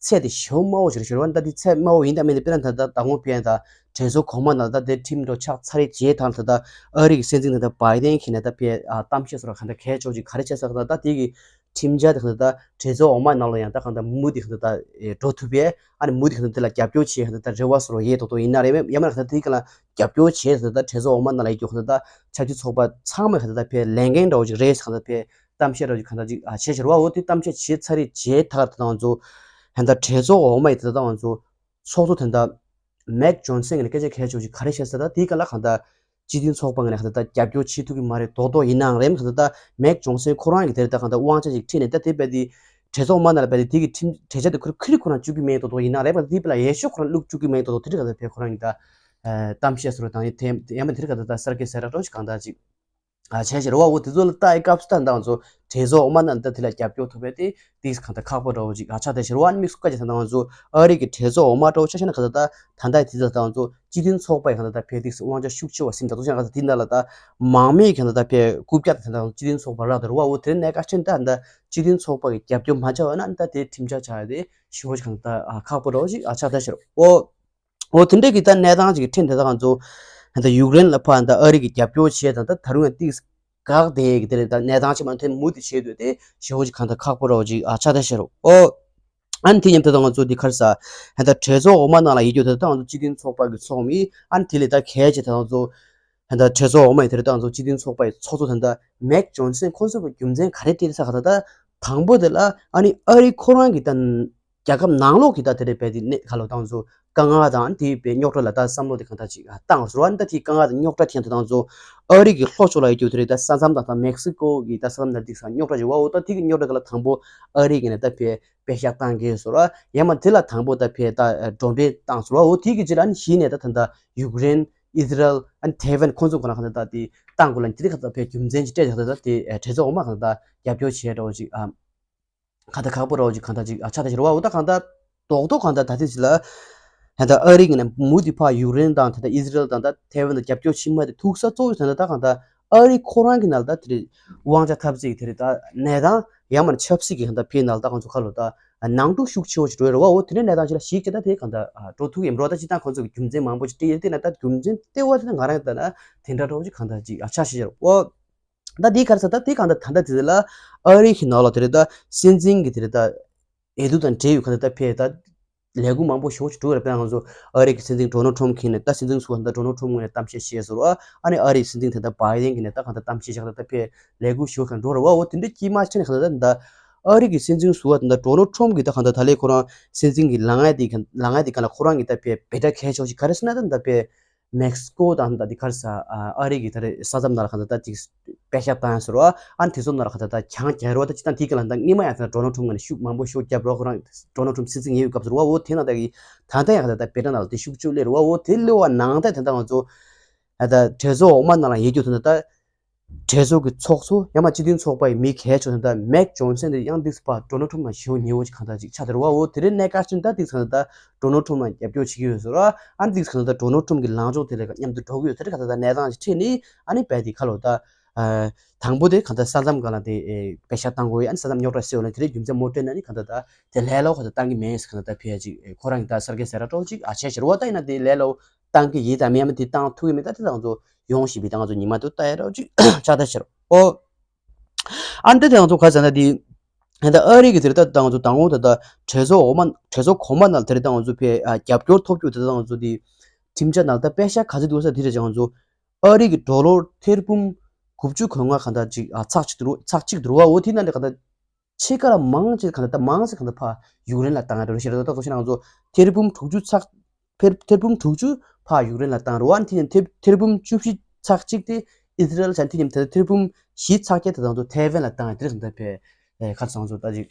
ཚད་དེ་ཞེ་པོ་དམའ་བོ་ཞིག་རེད་ཤར་བ་ད་དེ་ཚད་དམའ་བོ་ཡིན་ད་མིན་ད་དཔེར་ན་ད་ད་དང་པོ་ཕན་ད་གྲོས་ཚོགས་གོང་མ་ནང་ལ་ད་དེ་ཁྲིམས་འགྲོ་ཆགས་ཚར་རེད་བྱེད་ཐང་ད་ད་ཨ་རི་གི་སྲིད་འཛིན་ད་ད་བའི་ཏན་གྱིས་ནས་ད་ཕའི་གཏམ་བཤད་སོགས་ག་ད་གལ་ཆོག་ཅིག་ག་རེ་བྱས་ས་ག་ད་ད་དེ་གི་ཁྲིམས་འཆར་དེ་ག་ད་ད་གྲོས་ཚོགས་འོག་མ་ནང་ལ་ཡང་ད་ག་ད་མུ་དེ་ག་ད་ད་འགྲོ་ཐུབ་པས། ཨ་ནི་མུ་དེ་ག་ད་དེ་ལ་རྒྱབ་སྐྱོར་བྱེད་ག་ད་ད་རེ་བ་སོར་ཡེ་ཏོག་ཏོག་ཡིན་ན་རེད་མེད་ཡང་མ་ག་ད་དེ་ག་ལ་རྒྱབ་སྐྱོར་བྱེད་ག་ད་ད་གྲོས་ཚོགས་འོག་མ་ནང་ལ་ཡེ་རྒྱུ་ག་ད་ད་ཆབ་སྲིད་ཚོགས་པ་ཚང་མ་ག་ད་ད་ཕའི་ལས་འགན་འདྲ་བོ་ཅིག་རེད་ས་ག་ད་ཕའི་གཏམ་བཤད་འདྲ་བོ་ཅིག་ག་ད་ཅིག་བྱེད་ཤར་བ་འོ་དེ་གཏམ་བཤད་བྱེད་ཚར་རེད་བྱེད་ད་ག་ད་ང་ཚོ་ཧན་ད་གྲོས་ཚོགས་འོག་མ་ཡི་ད་ད་ང་ཚོ་ཚོགས་གཙོ་དོན་དག་མེག་ཇོན་སན་གི་ལ་སྐད་ཆ་གལ་ཆེ་བོ་ཅིག་ག་རེ་བཤད་ས་ད་དེ་ག་ལ་ག་ད་སྤྱི་མཐུན་ཚོགས་པ་ངོས་ནས་ག་ད་ལྟ་རྒྱབ་སྐྱོར་བྱེད་ཐུབ་ཀྱི་མ་རེད་མདོག་མདོག་ཡིན་ནའང་རེད་ག་ད་ལྟ་མེག་ཇོན་སན་ཁོ་རང་གིས་དེར་ད་ག་ད་དབང་ཆ་ཅིག་ཁྲིད་ནས་ད་དེ་བས་དེ་གྲོས་ཚོགས་མ་ནང་ལ་བས་དེ་དེ་གི་ཁྲིམས་གྲོས་ཆོད་དེ་ཁོ་རང་ཁུར་ཁུར་ཁོ་རང་བཅུག་གི་མེད་མདོག་མདོག་ཡིན་ནའང་རེད་བས་དེ་བས་ལ་ཡེ་ཤུ་ཁོ་རང་བླུག་བཅུག་གི་མེད་མདོག་མདོག་དེ་འདྲ་ག་ད་བས་ཁོ་རང་གིས་ད་གཏམ་བཤད་སོར་དང་ཡིན་དེ་ཡང་མ་དེར་ག་ད་ལྟ་གསར་སྐད་གསར་ར་འགྲོ་ཞིག་གང་ད་ཅིག་བྱས་ཤར་བ་འོ་དེ་ཚོ་ལ་ལྟ་ཡི་སྐབས་སུ་ད་ང་ཚོ་གྲོས་ཚོགས་འོག་མ་ནང་ད་དེ་ལ་རྒྱབ་སྐྱོར་ཐོབ་པས་དེ། དེས་གང་ལྟར་ཁག་པོ་འདྲ་བོ་ཅིག་ཨ་ཆགས་ད་ཤར་བ་ཨ་ནི་དམིགས་སུ་བཀར་གྱི་ད་ང་ཚོ་ཨ་རི་གི་གྲོས་ཚོགས་འོག་མ་འདྲ་བོ་ཆ་བཞག་ན་ག་ད་ད་ད་ལྟ་དེ་ཚོ་ད་ང་ཚོ་སྤྱི་མཐུན་ཚོགས་པ་ཡི་ག་ད་ད་ཕལ་དེས་དབང་ཆ་ཤུགས་ཆེ་བ་ཟིན་ད་དུ་ཆ་ག་ད་དེ་འདྲ་ལ་ད་མང་མོས་ག་ད་ད་ཕལ་རྐུབ་བཀྱག་ད་ད་སྤྱི་མཐུན་ཚོགས་པ་རག་ད་རུ་བ་འོ་དེ་ནས་ཁ་ཆེན་ད་ད་སྤྱི་མཐུན་ཚོགས་པ་གི་རྒྱབ་སྐྱོར་མ་བྱ་བ་ན་ད་དེ་ཁྲིམས་འཆར་ཆགས་ཡ་དེ་ཞེ་པོ་ཅིག་ག་ད་ད་ཁག་པོ་འདྲ་བོ་ཅིག་ཨ་ཆགས་ད་ཤར་འོ། འོ་དེ་འདྲ་གི་ད་གནས་སྟངས་ཅིག་གི་ཁྲིམས་དེ་དག་ང་ཚོ་ད་ཡུཀ་རེན་ལ་ཕར་ད་ཨ་རི་གི་རྒྱབ་སྐྱོར་བྱས་དང་ད་ད་རུང་ཡང་ཏིག་འགག་དེ་གི་དེ་རེད་ད་གནས་སྟངས་ཅིག་མ་དེ་མུ་དེ་བྱས་དུས་དེ་ཞེ་པོ་ཅིག་གང་ད་ཁག་པོ་རོ་ཅིག་ཨ་ཆགས་ད་ཤར་རོ། ཨོ། ཨ་ནི་དེ་མཉམ་དུ་ད་ང་ཚོ་འདི་གར་ས་ད་གྲོས་ཚོགས་འོག་མ་ནང་ལ་ཡིད་རྒྱུ་དེ་ད་ང་ཚོ་སྤྱི་མཐུན་ཚོགས་པ་གི་ཚོགས་མི་ཨ་ནི་དེ་ལས་ད་གལ་ཆེ་ད་ང་ཚོ་ད་གྲོས་ཚོགས་འོག་མ་ཡི་དེ་རེད་ད་ང་ཚོ་སྤྱི་མཐུན་ཚོགས་པ་ཡི་ཚོགས་གཙོ་ད་ད་མེག་ཇོན་སན་ཁོང་ཚོ་གི་རྒྱུ་མཚན་ག་རེ་དེ་རེད་ས་ག་ད་ད་དང་པོ་དེ་ལ་ཨ་ནི་ཨ་རི་ཁོ་རང་གི་ད། རྒྱལ་ཁབ་ནང་ལོགས་ཀྱི་ད་དེ་རེད་པས་དེ་ནས་ཁ་ལོ་བཏང་ཚོ་དཀའ་ངལ་དང་དེའི་པའི་རྙོག་དྲ་ལ་ད་བསམ་བློ་དེ་གང་ལྟར་ཅིག་བཏང་ཟེར་བ་ནི་ད་དེའི་དཀའ་ངལ་དང་རྙོག་དྲ་ཐེན་དུ་བཏང་ཚོ་ཨ་རི་གི་ལྷོ་ཕྱོགས་ལ་ཡོད་རྒྱུ་དེ་རེད་ད་ས་མཚམས་དང་ད་མེག་སི་ཀོ་གི་ད་ས་མཚམས་ནང་དེ་ས་རྙོག་དྲ་ཞིག་བ་འོ་ད་དེ་གི་རྙོག་དྲ་ག་ལ་དང་པོ་ཨ་རི་གི་ནས་ད་ཕེ་པེ་ཤག་བཏང་གི་ཟེར་བ་ཡང་མ་དེ་ལ་དང་པོ་ད་ཕེ་ད་འགྲོ་འདྲེ་བཏང་ཟེར་བ་འོ་དེ་གི་རྗེས་ལ་ནི་གཞི་ནས་ད་ད་ད་ཡུཀ་རེན་ཨི་ཟི་རལ་ཨན་ཐེ་ཝན་ཁོང་ཚོ་ཁོ་ན་གང་ལྟར་ད་དེ་བཏང་དགོས་ལ་དེ་ག་ད་ཕེ་རྒྱུ་མཚན་ཅིག་སྤྲད་ད་ད་དེ་གྲོས་ཚོགས་འོག་མ་གང་ལྟར་རྒྱབ་སྐྱོར་བྱས་འདྲ་བོ་ཅིག་ཨ། ག་ད་ཁག་པོ་རོ་ཅིག་གང་ད་ཅིག་ཨ་ཆ་ད་ཤི་རོ་བ་འོ་ད་གང་ད་རྡོག་རྡོག་གང་ད་ད་དེ་ཅི་ལ་ཧན་ད་ཨ་རི་གི་ནས་མུ་དི་ཕ་ཡུཀ་རེན་དང་ད་ད་ཨི་ཟི་རལ་དང་ད་ཐེ་ཝན་དང་རྒྱབ་སྐྱོར་ཕྱི་མ་དེ་ཐུག་ས་གཙོ་བོ་ད་ད་ད་གང་ད་ཨ་རི་ཁོ་རང་གི་ནང་ད་དེ་དབང་ཆ་འཐབ་རྩིས་དེ་རེད་ད་ནས་དང་ཡང་མར་ཆབ་སྲིད་ཀྱི་གང་ད་ཕི་ནང་ད་གང་ཚོ་ཁ་ལོ་ད་ ནང་འཁྲུག་ཤུགས་ཆེ་བོ་ཞིག་འགྲོ་ཡོད་རེད་བ། འོ་དེ་འདྲའི་གནས་སྟངས་ཅིག་ལ་གཞིགས་བྱས་ད་དེ་གང་ལྟར་འགྲོ་ཐུབ་ཀྱི་ཡིན་པ་རེད་བ། ད་སྤྱིར་བཏང་ཁོང་ཚོ་གི་རྒྱུ་མཚན་མང་པོ་ཅིག་བྲིས་ཡོད་དེ་ན། ད་རྒྱུ་མཚན་ལྟེ་བ་དེ་ང་རང་ལྟ་ན་དེ་འདྲ་འདྲ་བོ་ཅིག་གང་ལྟར་ཅིག་ཆགས་བཞག་ཡོད་རེད་བ། ད་དེའི་ག་རེ་ཟེར། ད་དེ་གང་ལྟར་ད་ལྟ་དེ་ལ་ཨ་རི་གི་ནང་ལ་དེ་རེད། ད་སྲིད་འཛིན་གྱི་དེ་རེད། ད་འོས་བསྡུ་དང་འབྲེལ་ཡོད་ག་ད་ད་ཕེ་ད་ལས་འགུལ་མང་པོ་ཞེ་པོ་ཞིག་འགྲོ་གི་རེད། དཔེར་ན་ང་ཚོ་ཨ་རི་གི་སྲིད་འཛིན་ཌོ་ནལ་ཊམ་གྱིས་ནས་ད་སྲིད་འཛིན་ཟུར་པ་ད་ཌོ་ནལ་ཊམ་ངོས་ནས་གཏམ་བཤད་བྱས་ཟེར་བ། ཨ་ནི་ཨ་རིའི་སྲིད་འཛིན་དེ་ད་བྷའི་ཌེན་གྱིས་ནས་ད་གང་ད་གཏམ་བཤད་བྱས་ག་ད་ད་ཕེ་ལས་འགུལ་ཞེ་པོ་ཞིག་འགྲོ་རེད་བ། འོ་དེ་འདྲ་དཀྱིལ་མ་ཕྱིན་ནས་ག་ད་ད་ཨ་རི་གི་སྲིད་འཛིན་ཟུར་པ་ད་ཌོ་ནལ་ཊམ་གྱིས་ད་གང་ད་ད་ལས་ཁོ་རང་སྲིད་འཛིན་གྱི་ལངས་ཡ་དེ་ག་ལངས་ཡ་དེ་ག་ལ་ཁོ་རང་གིས་ད་ཕེ་བེ་ཊ་གལ་ཆེ་བ་ཞིག་ག་རེ་ཟེར་ན་ད་ད་ཕེ་མེག་སི་ཀོ་དང་ད་དེ་ག་རེ་ཟེར། ཨ་རི་གི་ད་རེ་ས་མཚམས་ནང་ལ་གང་ད་ད་ཅིག་པད་ཤག་བཏང་ཡ་ཟེར་བ། ཨ་ནི་དེ་ཚོ་ནང་ལ་གང་ད་ད་གྱང་རྒྱག་རེད་བ། ད་སྤྱིར་བཏང་དེ་ག་ལ་ད་སྔོན་མ་ཡང་ད་ཌོ་ནལ་ཊམ་ངོས་ནས་ཤུགས་མང་པོ་ཞེ་པོ་བརྒྱབ་རོགས། ཁོ་རང་ཌོ་ནལ་ཊམ་སྲིད་འཛིན་ཡིན་པའི་སྐབས་སུ་རེད་བ། འོ་དེ་ནང་ད་གི་ད་ལྟ་ཡང་གང་ད་ད་བེ་ཊ་ནང་ལ་དེ་ཤུགས་ཆེ་བོ་སླེབས་རེད་བ། འོ་དེ་སླེབས་པ་ནང་ད་ད་ད་ང་ཚོ་ད་གྲོས་ཚོགས་འོག་མ་ནང་ལ་ཡོད་རྒྱུ་ད་ད་ད་གྲོས་ཚོགས་ཀྱི་ཚོགས་གཙོ་ཡང་མ་སྤྱི་མཐུན་ཚོགས་པ་ཡི་མི་གལ་ཆེ་བ་ད་མེག་ཇོན་སན་དེ་ཡང་འདི་ཕར་ཌོ་ནལ་ཊམ་ལ་ཞེ་པོ་ཉེ་བོ་ཅིག་གང་ད་ཅིག་ཆགས་བསྡད་རེད་བ། འོ་དེ་རིང་གནས་སྐབས་ཅིག་ད་འདི་གང་ད་ད་ཌོ་ནལ་ཊམ་ལ་རྒྱབ་སྐྱོར་བྱེད་ཀྱི་ཡོད་ཟེར་བ། ཨ་ནི་འདི་གང་ད་ད་ཌོ་ནལ་ཊམ་གྱི་ལངས་ཕྱོགས་དེ་ལ་མཉམ་དུ་འགྲོ་གི་ཡོད་ཟེར་གང་ད་ད་གནས་སྟངས་ཅིག་འཕྲད་ནས། ཨ་ནི་རྦད་དེ་ཁ་ལོ་ད་དང་པོ་དེ་གང་ད་ས་མཚམས་སྒང་ལ་དེ་པད་ཤག་བཏང་དགོས་ཡ། ཨ་ནི་ས་མཚམས་རྙོག་དྲ་སེལ་བ་ལ་དེ་རིང་རྒྱུ་མཚན་མོ་སྤྲད་ན་ནི་གང་ད་ད་དེ་ལས་སླ་པོ་གང་ད་བཏང་གི་མེད་ཟེར། གང་ད་ད་ཕེ་ཡ་ཅིག་ཁོ་རང་གི་ད་གསར་འགྱུར་ཟེར་ར་འདྲ་བོ་ཅིག་ཨ་བྱས་ཤག་རེད་བ། ད་ཡིན་ན་དེ་ལས་སླ་པོ་བཏང་གི་ཡིན་དང་མིན། ཡང་མིན་དེ་བཏང་ཐུབ་ཀྱི་མེད། ད་དེ་ང་ཚོ་ཡོང་བཞིན་པའི་ད་ང་ཚོ་ཉི་མ་དེ་ལྟ་ཡ་འདྲ་བོ་ཅིག་ཆགས་ད་ཤག་རེད། ཨོ། ཨ་ནི་ད་དེ་ང་ཚོ་ག་ཟེར་ན་དེ་ད་ཨ་རི་གི་དེ་རེད། ད་ད་ང་ཚོ་དང་པོ་ད་ད་གྲོས་ཚོགས་འོག་མ་གྲོས་ཚོགས་གོང་མ་ནང་དེ་རེད། ད་ང་ཚོ་ཕེ་ཨ་རྒྱབ་སྐྱོར་ཐོབ་རྒྱུ་དེ་ད་ང་ཚོ་དེ་ཁྲིམས་འཆར་ནང་ད་པད་ཤག་ག་ཚོད་འདུག་ཟེར་དེ་རེད། ང་ཚོ་ཨ་རི་གི་ཌོ་ལར་ཐེར་འབུམ་དགུ་བཅུ་གོ་ལྔ་གང་ད་ཅིག་ཨ་ཚེག་གཅིག་འདུག་རོ། ཚེག་གཅིག་འདུག་རོ་བ། འོ་དེ་ནང་ལས་གང་ད་ཕྱེད་ཀ་ལས་མང་ཆེ་གང་ད་ད་མང་ཆེ་གང་ད་ཕར་ཡུཀ་རེན་ལ་བཏང་ཡ་འདྲ་བོ་ཞིག་རེད། ད་ལྟ་ཚོ་ཤེས་ན་ང་ཚོ་ཐེར་འབུམ་དྲུག་ཅུ་ཚེག་ཐེར་ཐེར་འབུམ་དྲུག་ཅུ་ཕར་ཡུཀ་རེན་ལ་བཏང་རོགས། ཨ་ནི་དེ་ནས་ཐེར་ཐེར་འབུམ་བཅུ་བཞི་ཚེག་གཅིག་དེ་ཨི་སི་རལ་བྱས། དེ་ནས་ཐེར་ཐེར་འབུམ་བཞི་ཚེག་བརྒྱད་དེ་ད་ང་ཚོ་ཐའེ་ཝན་ལ་བཏང་ཡ་དེ་རེད། གང་ད་ཕེ་ཨེ་ག་ཚོད་ང་ཚོ་ད་ཅིག་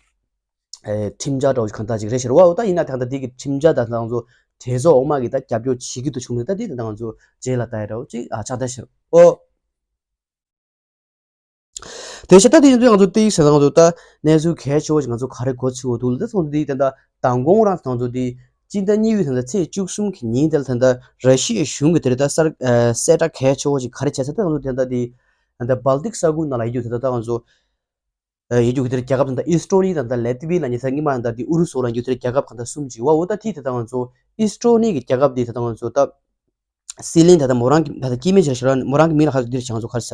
ཨེ་ཁྲིམས་འཆར་འདྲ་བོ་ཞིག་གང་ད་ཅིག་རེད་ཤག་རེད་བ། འོ་ད་ཡིན་ན་ད་ད་འདི་གི་ཁྲིམས་འཆར་ད་ང་ཚོ་གྲོས་ཚོགས་འོག་མ་གི་ད་རྒྱབ་སྐྱོར་བྱེད་ཀྱི་འདུག་བྱུང་ནས། ད་འདི་ད་ང་ཚོ་རྗེས་ལ་ལྟ་ཡ་འདྲ་བོ་ཅིག་ཨ་ཆགས་ད་ཤག་རེད། ཨོ། དེ་བཞིན་ད་དེ་ཡིན་དུས་ང་ཚོ་ཏིག་ཟེར་ན་ང་ཚོ་ད་གནས་ཚུལ་གལ་ཆེ་བོ་ཞིག་ང་ཚོ་ག་རེ་གོ་ཚུལ་འདུག་ལ། ད་ཚོ་འདི་ད་ད་མདང་དགོང་རང་ང་ཚོ་འདི་སྤྱི་ཟླ་གཉིས་པའི་ད་ད་ཚེས་བཅུ་གསུམ་གྱི་ཉིན་དེ་ལ་ད་ད་ར་ཤི་ཡའི་གཞུང་གི་དེ་རེད། ད་གསར་གསལ་བསྒྲགས་གལ་ཆེ་བོ་ཞིག་ག་རེ་བྱས་ཟེར། ད་ང་ཚོ་དེ་ད་འདི་ད་ད་སྦལ་ཏིག་ས་ཁུལ་ནང་ལ་ཡོད་རྒྱུ་དེ་ད་ད་ང་ཚོ་ཡོད་རྒྱུ་གི་དེ་རྒྱལ་ཁབ་ད་ད་ཨི་སི་ཊོ་ནི་དང་ད་ལེ་ཏི་ཝི་ལ་ཉེ་ས་སྔོན་མ་ད་འདི་ཨུ་རུ་སུ་ལ་ཡོད་རྒྱུ་དེ་རྒྱལ་ཁབ་གང་ད་གསུམ་ཅིག་བ། འོ་ད་དེ་ད་ད་ང་ཚོ་ཨི་སི་ཊོ་ནི་གི་རྒྱལ་ཁབ་འདི་ད་ད་ང་ཚོ་ད་སྲིད་བློན་ད་ལྟ་མོ་རང་གི་ད་ལྟ་སྐྱེ་དམན་ཞིག་རེད་ཤག་ར། མོ་རང་གི་མིང་ལ་ཧ་ལས་འདིར་བྱང་ཚོ་ཁར་ས་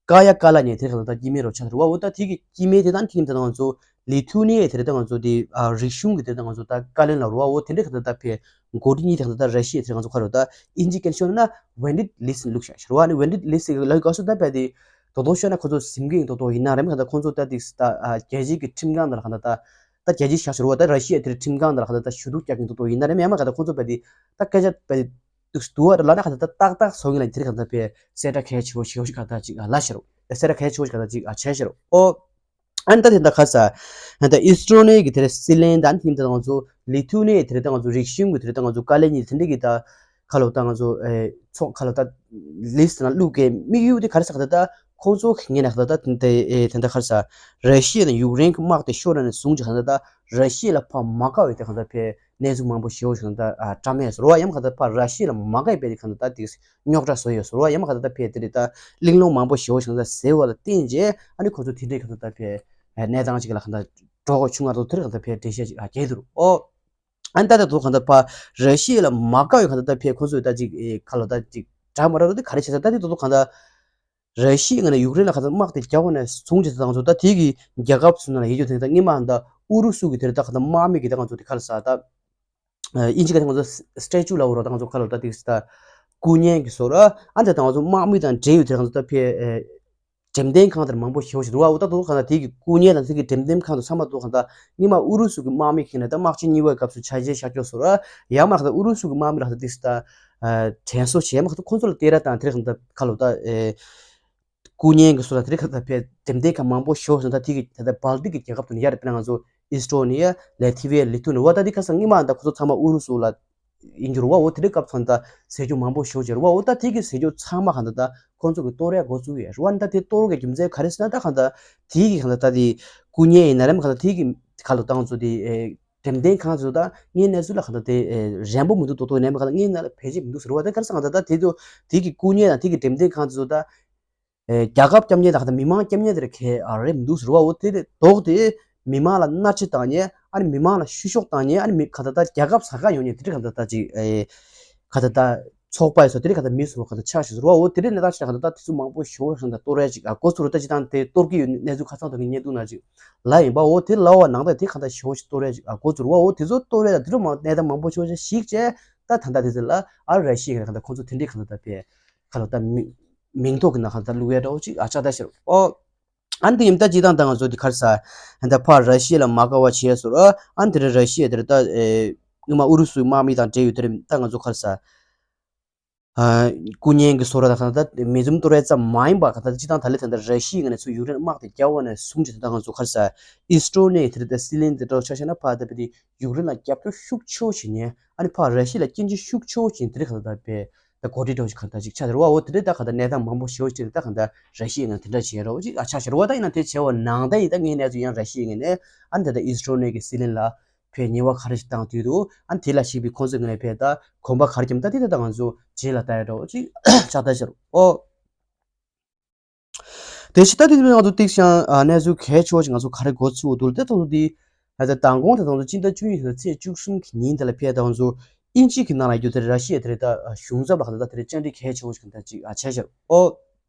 ཀ་ཡ་ཀ་ལ་ཉེ་དེར་ཁ་ད་ལྟ་སྐྱེ་དམན་རོ་ཆགས་རེད་བ། འོ་ད་དེ་གི་སྐྱེ་དམན་དེ་དང་ཁྱིམ་དེ་དང་ང་ཚོ་ལི་ཐུ་ནི་ཡའི་དེ་རེད། ད་ང་ཚོ་དེ་རིག་གཞུང་གི་དེ་དང་ང་ཚོ་ད་བཀའ་བློན་ལ་རོ་བ། འོ་དེ་འདྲ་ཁ་ད་ལྟ་ཕེ་འགོ་ཁྲིད་གཉིས་དེ་ཁ་ད་ལྟ་ར་ཤི་ཡའི་དེ་ང་ཚོ་ཁ་རོ་ད་ཨིན་ཇི་སྐད་ཤོད་ན་ཝེན་ཌེཌ་ལིས་ལུགས་ཤག་ཤར་བ། ནི་ཝེན་ཌེཌ་ལིས་ལ་ག་སོ་ད་ཕེ་དེ་དོ་དོ་ཤོད་ན་ཁོ་ཚོ་སིམ་གིང་དོ་དོ་ཡིན་ན་རེད། མ་ཁ་ད་ཁོ་ཚོ་ད་དེ་ད་རྒྱལ་སྤྱི་གི་ཁྲིམས་ཁང་དེ་ལ་ཁ་ད་ད་ད་རྒྱལ་སྤྱི་ཤག་ཤར་བ་ད་ར་ཤི་ཡའི་དེ་ཁྲིམས་ཁང་དེ་ལ་ཁ་ད་ད་ཞུ་གཏུག་རྒྱག་གིན་དོ་དོ་ཡིན་ན་རེད། མ་ཁ་ད་ཁོ་ཚོ་ཕེ་དེ་ད་སྐད་ཆ་ཕེ་དེ་དུས་དུ་བ་ལ་ན་ག་ད་ཏག་ཏག་སོང་ཡིན་ལ་དེ་རིང་ག་ད་ཕེ་གསལ་བསྒྲགས་གལ་ཆེ་བོ་ཞེ་བོ་ཞིག་ག་ད་ཅིག་ལ་ཤར་རོ། གསལ་བསྒྲགས་གལ་ཆེ་བོ་ཞིག་ག་ད་ཅིག་ཨ་བྱས་ཤར་རོ། ཨོ། ཨ་ནི་ད་དེ་ད་ཁ་ས་ཨ་ད་ཨིས་ཏྲོ་ནི་གི་དེ་རིང་སྲིད་བློན་དང་ཨ་ནི་དེ་ད་ང་ཚོ་ལི་ཐུ་ནི་དེ་རིང་ད་ང་ཚོ་རིག་གཞུང་གི་དེ་རིང་ད་ང་ཚོ་བཀའ་བློན་གཉིས་དེ་འདྲ་གི་ད་ཁ་ལོ་ད་ང་ཚོ་ཨེ་ཚོགས་ཁ་ལོ་ད་ལིས་ན་བླུག་གི་དམིགས་ཡུལ་དེ་ག་རེ་ས་ག་ད་ད་ཁོང་ཚོ་གི་ངེས་ན་ག་ད་ད་དེ་ཨེ་དེ་ད་ཁ་ས་ར་ཤི་ཡ་དང་ཡུཀ་རེན་གི་དམག་དེ་ཤོར་ནས་བཟུང་ཅིག་ག་ད་ད་ར་ཤི་ཡ་ལ་ཕར་མ་དགའ་བའི་དེ་ག་ད་ཕེ་གནས་ཚུལ་མང་པོ་ཞེ་བོ་ཞིག་ད་ཨ་བཀྲམ་ཡས་སོ་ར་བ། ཡང་ག་ད་ཕར་ར་ཤི་ཡ་ལ་མ་དགའ་བའི་དེ་ག་ད་ད་དེ་རྙོག་དྲ་བཟོ་ཡས་སོ་ར་བ། ཡང་ག་ད་ད་ཕེ་དེ་རེད་ད་གླེང་སློང་མང་པོ་ཞེ་བོ་ཞིག་ད་ཟེར་བ་ལ་བརྟེན་རྗེས་ཨ་ནི་ཁོ་ཚོ་དེ་འདྲའི་ག་ད་ད་ཕེ་གནས་སྟངས་ཅིག་ལ་ག་ད་འགྲོ་དགོས་བྱུང་། ང་ཚོ་དེར་ག་ད་ཕེ་འགྲེལ་བཤད་ཅིག་ཨ་རྒྱག་འདུག་ཨོ། ཨ་ནི་ད་ད་དུ་ག་ད་ཕར་ར་ཤི་ཡ་ལ་མ་དགའ་བའི་ག་ད་ད་ཕེ་ཁོ་ཚོས་ད་ཅིག་ཁ་ལོ་ད་ཅིག་འདྲ་མ་འདྲ་རོ་དེ་ག་རེ་བྱས་ད་ད་དེ་ད་དུ་ག་ད། ར་ཤི་ཡ་ནས་ཡུཀ་རེན་ལ་ག་ད་དམག་དེ་རྒྱག་པ་ནས་བཟུང་བྱས་ད་ང་ཚོ་ད་དེ་གི་རྒྱལ་ཁབ་ཚོ་ནང་ལ་ཡོད་རྒྱུ་དེ་ད་སྔོན་མ་ད་ཨུ་རུ་སུ་གི་དེ་རེད་ད་ག་ད་དམག་མི་གི་ད་ང་ཚོ་དེ་ག་རེ་ཟ་ད། ཨིན་ཇི་ག་ད་ང་ཚོ་སི་ཊེ་ཅུ་ལ་འོ་རོ་ད་ང་ཚོ་ཁ་ལོ་ད་དེ་ད་སྐུ་བརྙན་གི་སོ་ར། ཨ་ད་ད་ང་ཚོ་དམག་མི་དང་འབྲེལ་ཡོད་དེ་ང་ཚོ་ད་ཕེ་འགྲེམས་སྟོན་ཁང་དེར་མང་པོ་ཞེ་བོ་ཞིག་འདུག་བ། འོ་ད་དུ་ག་ད་དེ་གི་སྐུ་བརྙན་དང་དེ་གི་འགྲེམས་སྟོན་ཁང་དུ་ཚང་མ་དུ་ག་ད་སྔོན་མ་ཨུ་རུ་སུ་གི་དམག་མི་ཁྱེར་ནས་ད་དམག་ཆེན་གཉིས་པའི་སྐབས་སུ་ཆ་ཤས་བཞག་ཆོག་སོ་ར། ཡང་མ་ག་ད་ཨུ་རུ་སུ་གི་དམག་མི་ལ་ག་ད་དེ་ད་དྲན་གསོ་བྱས། མ་ག་ད་ཁོང་ཚོ་ལ་སྟེར་ར་དང་དེ་རེད་ག་ད་ཁ་ལོ་ད་སྐུ་བརྙན་གྱི་སོ་ད་དེ་རེད་ག་ད་ཕེ་འགྲེམས་སྟོན་ཁང་མང་པོ་ཞེ་བོ་ཞིག་ད་དེ་གི་ད་ད་སྦལ་ཏིག་གི་རྒྱལ་ཁབ་དུ་ནི་ཡ་རེད། དཔེར་ན་ང་ཚོ་ཨིས་ཏྲོ་ནི་ཡ། ལེ་ཐི་བི་ཡ། ལི་ཐུ་ནི་ཡ། འོ་ད་དེ་ག་ས་སྔོན་མ་ད་ཁོ་ཚོ་ཚང་མ་ཨུ་རུ་སུ་ལ་ཡིན་རྒྱུ་རེད་བ། འོ་དེ་འདྲའི་སྐབས་ཚང་ད་ཟས་རྒྱུ་མང་པོ་ཞེ་པོ་ཅིག་རེད་བ། འོ་ད་དེ་གི་ཟས་རྒྱུ་ཚང་མ་གང་ད་ད་ཁོང་ཚོ་གི་གཏོར་ཡ་འགོ་བཙུགས་ཡས་རེད་བ། ད་དེ་གཏོར་གི་རྒྱུ་མཚན་ག་རེ་ཟེར་ན་ད་གང་ད་དེ་གི་གང་ད་ད་དེ་སྐུ་བརྙན་ཡིན་ན་རེད། མ་གང་ད་དེ་གི་ག་ལོ་ད་ང་ཚོ་དེ་ཨེ་འགྲེམས་སྟོན་ཁང་ཚོ་ད་ངའི་གནས་ཚུལ་ལ་གང་ད་དེ་ཨེ་རན་པོ་མི་འདུག་ཏོག་ཏོག་ཡིན་ན་མ་གང་ད་ངའི་ནང་ལ་བེད་སྤྱོད་མི་འདུག་ཟེར་བ། ད་ག་རེ་ཟེར་གང་ད་ད་དེ་ཚོ་དེ་གི་སྐུ་བརྙན་དང་དེ་གི་འགྲེམས་སྟོན་ཁང་ཚོ་ད། ཨེ་རྒྱལ་ཁབ་སྐྱབས་མཁན་དང་ག་ད་མི་མང་སྐྱབས་མཁན་དེ་རེད་ག་རེ་མི་འདུག་ཟེར་བ། འོ་དེ་དེ་ལྡོག་སྟེ་མི་མང་ལ་མནར་གཅོད་བཏང་ནས། ཨ་ནི་མི་མང་ལ་བཤུ་གཞོག་བཏང་མཁན། ཨ་ནི་མི་ག་ད་ད་རྒྱལ་ཁབ་ཟ་ཁ་ཡོང་མཁན་དེ་འདྲ་ག་ད་ད་ཅིག་ཨེ་ག་ད་ད་ཚོགས་པ་ཡི་སོ་དེ་འདྲ་ག་ད་མི་སུ་ག་ད་ཆགས་ཤིག་ཟེར་བ། འོ་དེ་འདྲ་གནས་སྟངས་ཤིག་ག་ད་ད་དེ་ཚོ་མང་པོ་ཞེ་པོ་ཞིག་ད་གཏོར་ཡ་ཅིག་ཨ་གོ་ཚུར་ད་ཅི་དང་དེ་གཏོར་གི་ཡོད་གནས་ཚུལ་ཁ་སང་དང་གི་བརྙན་ཐུང་ནང་ཅིག་ལ་ཡིན་པ། འོ་དེ་ལ་བ་ནང་ད་དེ་ག་ད་ཞེ་པོ་ཞིག་གཏོར་ཡ་ཅིག་ཨ་གོ་ཚུར་བ། འོ་དེ་ཚོ་གཏོར་ཡ་ད་དེ་འདྲ་མང་གནས་སྟངས་མང་པོ་ཞེ་པོ་ཞིག་བྱས། ད་ད་ད་དེ་ཚོ་ལ་ཨ་ར་ཤི་ཡ་གི་ག་ད་ཁོང་ཚོ་དེ་འདྲའི་ག་ད་ད་པས་ག་ལ་ད་མི་མིང་ཐོག་གི་ནང་ག་ད་བླུག་ཡ་འདྲ་བོ་ཅིག་ཨ་ཆགས་ད་ཤར། ཨོ། ཨ་ནི་དེ་ཡིན་ད་ཅི་དང་ད་ང་ཚོ་དེ་ག་རེ་ཟ། ད་ཕར་ར་ཤི་ཡ་ལ་མ་དགའ་བ་བྱས་སོ། ཨ་ནི་དེ་རེད། ར་ཤི་ཡ་དེ་རེད་ད། ཨེ་སྔོན་མ་ཨུ་རུ་སུའི་དམག་མི་དང་འབྲེལ་ཡོད་དེ་རེད། ད་ང་ཚོ་ག་རེ་ཟ། ཨ་སྐུ་ངལ་གྱི་སོ་ར་ད་ག་ད་མེ་འཛུམ་གཏོར་ཡ་ཙམ་མ་ཡིན་པ། ག་ད་ཅི་དང་ད་ལེ་ད་ད་ར་ཤི་ཡའི་ངོས་ནས་ཚུར་ཡུཀ་རེན་དམག་དེ་རྒྱབ་འོག་ནས་བཟུང་བྱས། ད་ང་ཚོ་ག་རེ་ཟ། ཨི་སི་ཊོ་ནི་དེ་རེད་ད། སི་ལིན་དེ་འདྲ་ཆ་བཞག་ན་ཕར་ད་བས་དེ་ཡུཀ་རེན་ལ་རྒྱབ་སྐྱོར་ཤུགས་ཆེ་བོ་བྱེད་མཁན། ཨ་ནི་ཕར་ར་ཤི་ཡ་ལ་སྐྱོན་བརྗོད་ཤུགས་ཆེ་བོ་བྱེད་མཁན་དེ་རེད། ག་ད་ད་བས། ད་གོ་སྒྲིག་འདྲ་བོ་ཞིག་གང་ལྟར་ཅིག་ཆགས་ཟེར་བ། འོ་དེ་འདྲའི་ད་གང་ལྟར་གནས་སྟངས་མང་པོ་ཞེ་པོ་ཅིག་ད་གང་ལྟར་ར་ཤི་ཡའི་ངང་དེ་འདྲ་བྱས་རོགས་ཅིག་ཨ་ཆགས་ཤར་བ། ད་ཡིན་ན་དེ་བྱས་པ་ནང་ད་ཡིན་ད་ངའི་གནས་ཚུལ་ཡང་ར་ཤི་ཡའི་ངོས་ནས་ཨ་ནི་ད་ད་ཨི་སི་ཊོ་ནི་གི་སྲིད་བློན་ལ་ཕའི་ཉེས་པ་ག་རེ་ཞིག་བཏང་དུས་འདུག་ཨ་ནི་དེ་ལ་ཞིག་པའི་ཁོང་ཚོའི་ངོས་ནས་ཕའི་ད་གོམ་པ་ག་རེ་བརྒྱབ་ད་དེ་ད་ད་ང་ཚོ་རྗེས་ལ་ལྟ་ཡ་འདྲ་བོ་ཅིག་ཆགས་ད་ཤར། ཨོ། དེ་ཕྱི་ད་དེ་ང་ཚོ་ཏིག་ཤང་གནས་ཚུལ་གལ་ཆེ་བ་ཞིག་ང་ཚོ་ག་རེ་གོ་ཚུལ་འདུག་དེ་ཐོག་ཏུ་དེ་ད་ལྟ་མདང་དགོང་དེ་ད་ང་ཚོ་སྤྱི་ཟླ་བཅུ་གཉིས་ཀྱི་ཚེས་བཅུ་གསུམ་གྱི་ཉིན་དེ་ལ་ཕེབས་ད་ང་ཚོ་དབྱིན་ཇི་གི་ནང་ལ་རྒྱུ་དེ་ར་ཤི་ཡ་དེ་རེད་ད་གཞུང་ཚབ་ལ་ག་ད་ད་དེ་རེད་བཅར་འདྲི་གལ་ཆེ་བོ་ཞིག་ག་ད་ཅིག་ཨ་བྱས་ཤར། ཨོ།